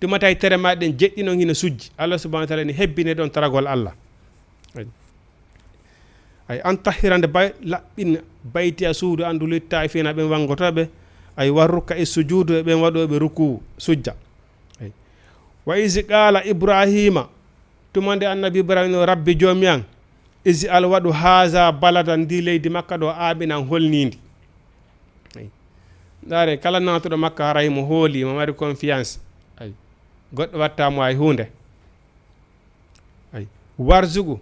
Tuma tawi tere ma ɗen jeɗɗi non hino sujji. Allah subhanahu wa taala ni hebbine ɗon taragol Allah. Ayi. Ay, an tahhirande bay-, laɓɓin baytiya suudu andu littaifina ɓen wangotooɓe. Ay, warrukka e sujuudu e ɓen waɗooɓe ruku sujja. Ay. Wa isi qala Ibrahima, tuma nde annabi Ibrahima no, "Rabbi joomi an, isi al waɗu haza balada, ndi leydi Makka ɗo, aaminan holniindi." Ay. Ndaare, kala naatuɗo Makka haray mo hooli, mo mari confiance. Ay. Goɗɗo watta mo hay huunde. Ay. Warzuqu,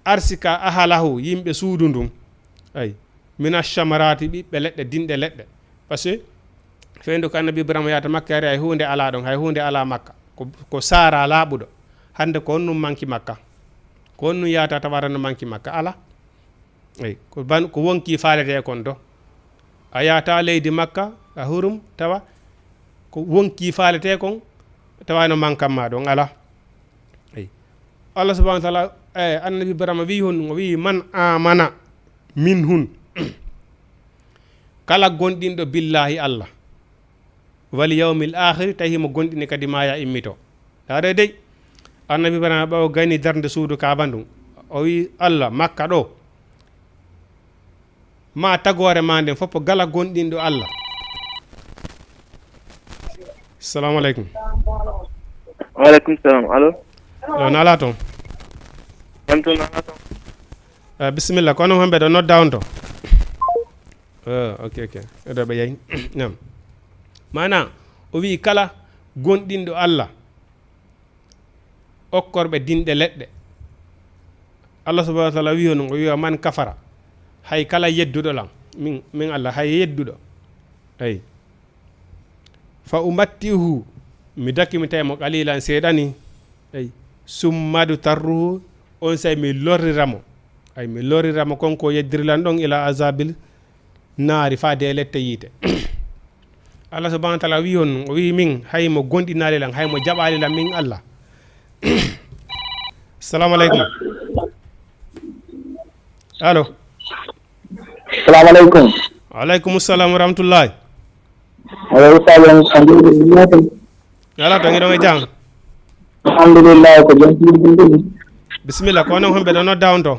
arsika ahalahu, yimɓe suudu ndun. Ay. Mina shamarati, ɓiɓɓe leɗɗe, dinɗe leɗɗe. Parce que fewndo ko annabi Ibrahima yaata Makka, hari hay huunde alaa ɗon, hay huunde alaa Makka. Ko, ko saara laaɓuɗo. Hannde ko on ɗum manki Makka. Ko on ɗum yaata tawata no manki Makka. Alaa. Eyi, ko ban-, ko wonkii faaletee kon do. A yaata leydi Makka, a hurum, tawa ko wonkii faaletee kon, tawa no mankan ma ɗon alaa. Eyi. Allah subhanahu wa taala, eh, annabi Ibrahima wi'i honɗum? O wi'i, "Man amana minhum." Kala gonɗinɗo billahi Allah, wal yawmil akhiri, tawi himo gonɗini kadi maaya immito. Ndaare dey, annabi Ibrahima ɓawo gayni darnde suudu Kaaba ndun, o wi'i, "Allah, Makka ɗo, ma tagoore ma nden fof gala gonɗinɗo Allah." Salamu aleykum. Wa aleykum salam. Alo? Yo, nala toon. Jam toon, nala toon. Eh, bisimilla, kono homɓe ɗo nodda on to? Eh, ok, ok. Eɗo ɓe yahi. Nam. Maana, o wi'i kala gonɗinɗo Allah, okkorɓe dinɗe leɗɗe. Allah subhanahu wa taala wi'i on, o wi'a, "Man kafara." Hay kala yedduɗo lan, min, min Allah, hay yedduɗo. Eyi. "Fa umatti'uhu." mi dakki mi tawi mo qalilan seeɗani. Ay, summa du tarruhu, on say mi lorrira mo. Ay, mi lorrira mo kon ko yeddirlan ɗon ila azabil naari, faa de lette yiite. Allah subhanahu wa taala wi on, o wi min, hay mo gonɗinaali lan, hay mo jaɓaali lan min Allah. Salamu aleykum. Allo. Salamu aleykum. Wa aleykum salam wa rahmatullahi. Aleykum salam. Ala to ngiɗon e jam. Alhamdulillah, ko jam. Bisimilla, ko onon homɓe ɗo nodda on to?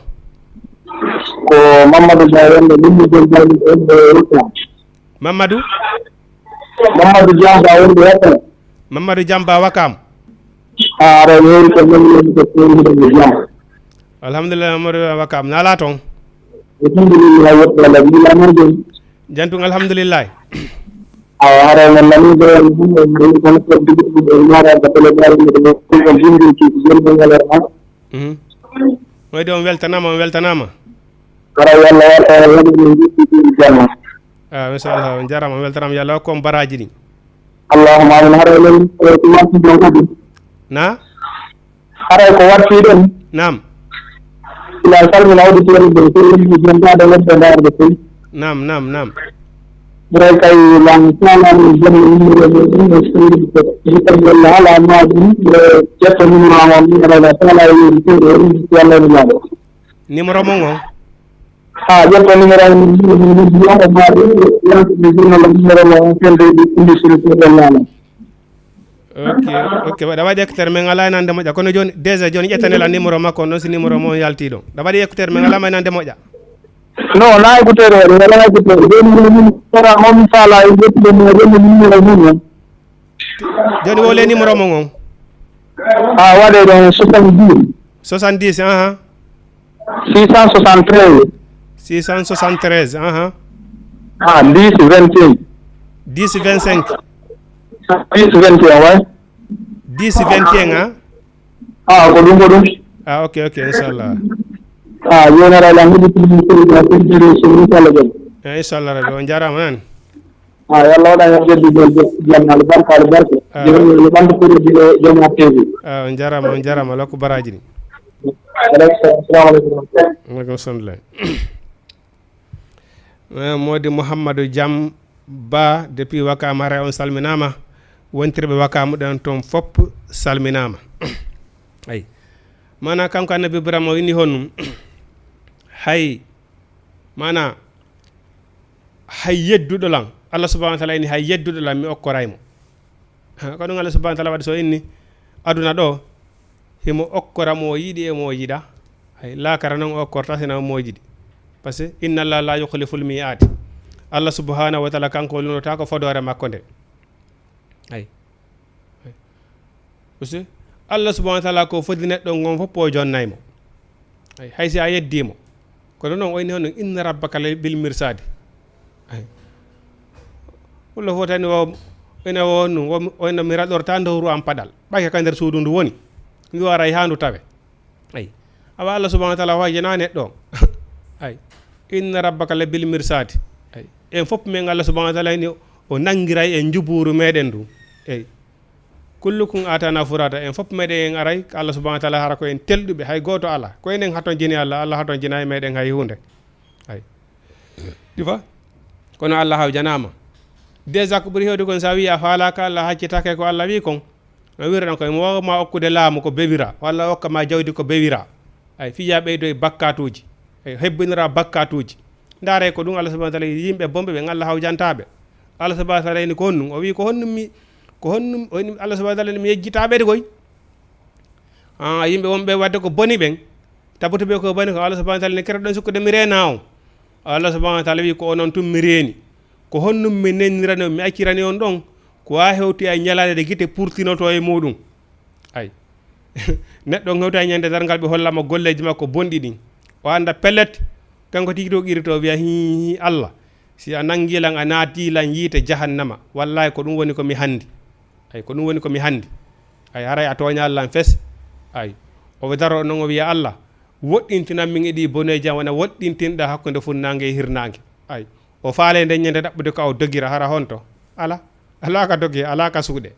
Ko Mamadou Ba wonde ɗum mi jom bawɗi ɗo e wutta. Mamadou. Mamadou Diamba wonde wutta. Mamadou Diamba Wakam. Ara yori ko men yoni ko tewrude e jam. Alhamdulillah, Mamadou Wakam, nala ton? Alhamdulillah, wutta la mi la mo jom. Jantung alhamdulillah. Awa hara men nani ɗo en ɗum en ɗum kono ko ɗum ɗum en mara ba tele bari ɗum ɗum ɗum ɗum ɗum ɗum ɗum ɗum ɗum ɗum. Mhm. Wayde on weltanama, on weltanama. Hara yalla wata wata ɗum ɗum ɗum ɗum. Ah, inchallah, on jarama, on weltanama, yalla hokku on baraji ɗi. Allahumma amin. Hara men ko ma ɗum ɗum. Na? Haray ko wartii ɗon. Naam. Ila salmina auditeur ɓe fof, yimɓe jontaade wonɓe ndaarde fof. Naam, naam, naam. Haray kay lan salani jonno yimɓe ɓe ɗum e seydi ko hikam walla ala maɗum ɓe ƴetta numéro am on, haray la sala e yimɓe fof ɓe ɗum ko Allah ni maɗo. Numéro mon on? Ha ƴetta numéro am on, yimɓe ɓe ɗum yimɓe maɗo, yimɓe ɓe jonno numéro mo on, fen de ɗum ɗum seydi ko Allah. Ok, ok, waɗa waɗi écouteur, min alaa e nande moƴƴa, kono jooni déjà jooni ƴettane la numéro makko on ɗon, si numéro mo on yalti ɗon. Ɗa waɗi écouteur, min alaa ma e nande moƴƴa. Non, na écouteur o, wala écouteur. Jooni min min sara on sala e ƴettude mo jooni numéro mum on. Jooni wole numéro mon on? A waɗe ɗon soixante-dix. Soixante-dix, aha. Six cent soixante-treize. Six cent soixante-treize, aha. Ah, dix vingt et un. Dix vingt-cinq. Dix vingt et un, ouais. Dix vingt et un, hein? Ah, ko ɗum, ko ɗum. Ah, ok, ok, inchallah. Ah, yonara la hedi ko ɗum ko ɗum ko ɗum ko ɗum ko ɗum. Eh, inchallah rabbi, on jarama nan. Ah, yalla waɗa hen jeddi jannal barka, barka. Ah. Jom ɓandu ko ɗum joma T V. Ah, on jarama, on jarama, lokku baraji ɗi. Assalamu aleykum. Aleykum salam. Eh, Modi Mouhamadou Diam Ba depuis Wakam, haray on salminama. Wontirɓe Wakam ɗen ton fop salminama. Ay. Mana kanko Annabi Ibrahima o inni honum? Hay, mana, hay yedduɗo lan, Allah subhanahu wa taala inni hay yedduɗo lan mi okkoray mo. Ha, ko ɗum Allah subhanahu wa taala waɗi so inni aduna ɗo, himo okkora mo yiɗi e mo yiɗa. Hay, laakara noon o okkorta sina mo yiɗi. Parce que inna Allah la yukhliful mi'ad. Allah subhanahu wa taala kanko o lunotako fodoore makko nde. Ay. Parce que Allah subhanahu wa taala ko fodi neɗɗo ngon fof o jonnay mo. Ay, hay si a yeddi mo. Kono noon o inni hono inna rabbaka la bil mirsadi. Ay. Walla fof tani o ene o nun o ene mi raɗorta ndowru am paɗal ɓayka ka nder suudu ndu woni. Ndu waray haa ndu tawe. Ay. Awa Allah subhanahu wa taala wawi jena neɗɗo on. Ay. Inna rabbaka la bil mirsadi. Ay. En fof men Allah subhanahu wa taala ni o nangiray en njuburu meɗen ndu. Ay. Kullukum atana furada, en fof meɗen en aray ka Allah subhanahu wa taala hara ko en telɗuɓe, hay goto ala. Ko enen haton jini Allah, Allah haton jina e meɗen hay hunde. Ay. Ɗi fa? Kono Allah hawjanama. Déjà ko ɓuri hewde kon sa wi a falaka Allah, haccitake ko Allah wi kon. No wirran koye mo wawma okkude laamu ko bewira, walla okka ma jawdi ko bewira. Ay, fiya ɓeydo e bakkatuji. Ay, hebbinira bakkatuji. Ndaare ko ɗum Allah subhanahu wa taala yimɓe bonɓe ɓen Allah hawjantaɓe. Allah subhanahu wa taala ni ko honnum? O wi ko honnum mi ko honnum o inni Allah subhanahu wa taala mi yejjitaɓe de koy. Ah, yimɓe wonɓe wadde ko boni ɓen. Tabuto ɓe ko boni ko Allah subhanahu wa taala ni kere ɗon sukkude mi rena on. Allah subhanahu wa taala wi ko onon tun mi reni. Ko honnum mi nennirani on, mi accirani on ɗon? Ko ha hewti ay ñalaande de gite purtinoto e muɗum. Ay. Neɗɗo on hewta e ñande darngal ɓe hollama golleji makko bonɗi ɗin. O anda pellet, kanko tigi to qirito wiya hi hi Allah. Si a nangi lan a naati lan yiite jahannama. Wallahi ko ɗum woni ko mi handi. Ay, ko ɗum woni ko mi handi. Ay, haray a tooñaali lan fes. Ay. O daro non o wiya Allah, woɗɗintinan min e ɗi boneji am wona woɗɗintinɗa hakkunde funnaange e hirnaange. Ay. O faale nden ñande ɗaɓɓude ko aw dogira hara honto? Ala. Ala ka doge, ala ka suuɗe.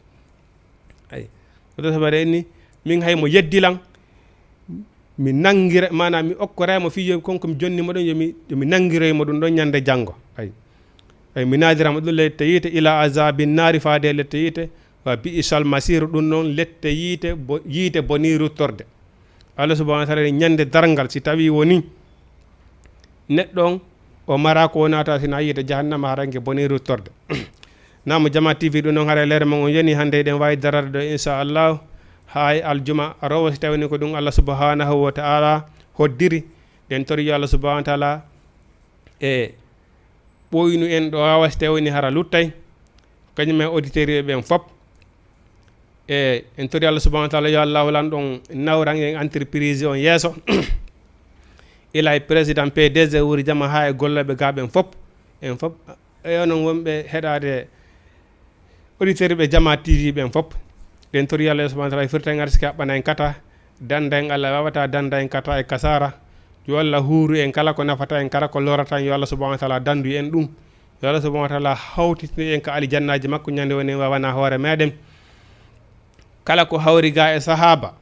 Ay. Ɗo sabaade en ni, min hay mo yeddilan, mi nanngira, maanaam mi okkoray mo fii yo kon ko mi jonni mo ɗon, yo mi, yo mi nanngiroy mo ɗum ɗon ñande janngo. Ay. Ay, mi naadira mo ɗum lette yiite, ila azabi naari, faade lette yiite, wa bi'sal masiiru, ɗum noon lette yiite, bo-, yiite bonii ruttorde. Allah subhanahu wa taala, ñande darngal, si tawi woni neɗɗo on, o mara ko o naata sina yiite jahannama, haray nge bonii ruttorde. Namo Jama T V ɗum noon, haray leere mon on yoni hannde, eɗen waawi darade ɗo, inchallah, haa e aljuma arowo, si tawi ni ko ɗum Allah subhanahu wa taala hoddiri. Ɗen tori yo Allah subhanahu wa taala e ɓooynu en ɗo awa, si tawi ni hara luttay, kañum e auditeur ɓen fop. E en tori Allah subhanahu wa taala, yo Allah lan ɗon nawran en entreprise on yeeso. Ila e président P D G Wuuri Jama haa e gollooɓe gaa ɓen fop. En fop, e onon wonɓe heɗaade auditeur ɓe Jama T V ɓen fop. Ɗen tori Allah subhanahu wa taala, firta en arsike, haɓɓana en kata, danda en Allah wawata danda en kata e kasara. Yo Allah huuru en kala ko nafata en, kala ko lorata en, yo Allah subhanahu wa taala dandu en ɗum. Yo Allah subhanahu wa taala hawtitin en ka aljannaaji makko ñande woni wawana hoore meɗen. Kala ko hawri gaa e sahaaba,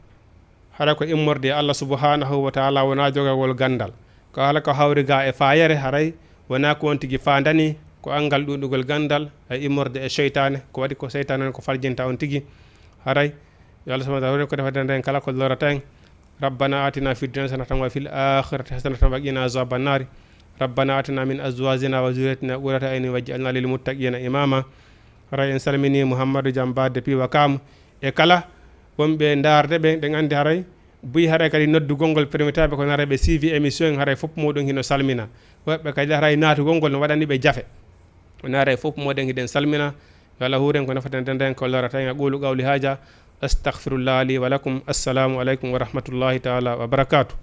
hara ko immorde e Allah subhanahu wa taala, wona jogagol gandal. Ko kala ko hawri gaa e faayere, haray wona ko on tigi faandani, ko anngal ɗuɗugol gandal e immorde e seytaane, ko waɗi ko seytaane on ko faljinta on tigi. Haray yo Allah subhanahu wa taala ko defata en kala ko lorata en. ربنا آتنا في الدنيا حسنة وفي الآخرة حسنة وقنا عذاب النار. ربنا آتنا من أزواجنا وذريتنا قرة أعين واجعلنا للمتقين إماما. Haray en salmini Mouhamadou Diam Ba depuis Wakam e kala wonɓe ndaarde ɓe, ɗen anndi haray buy haray kadi noddugol ngol permitaɓe ko nara ɓe suivi émission en, haray fof muɗum hino salmina. Woɓɓe kadi haray naatugol ngol no waɗani ɓe jafe. Woni haray fof muɗum hiɗen salmina. Yo Allah huuren ko nafata en, danda en ko lorata en. أقول قولي هذا، أستغفر الله لي ولكم. السلام عليكم ورحمة الله تعالى وبركاته.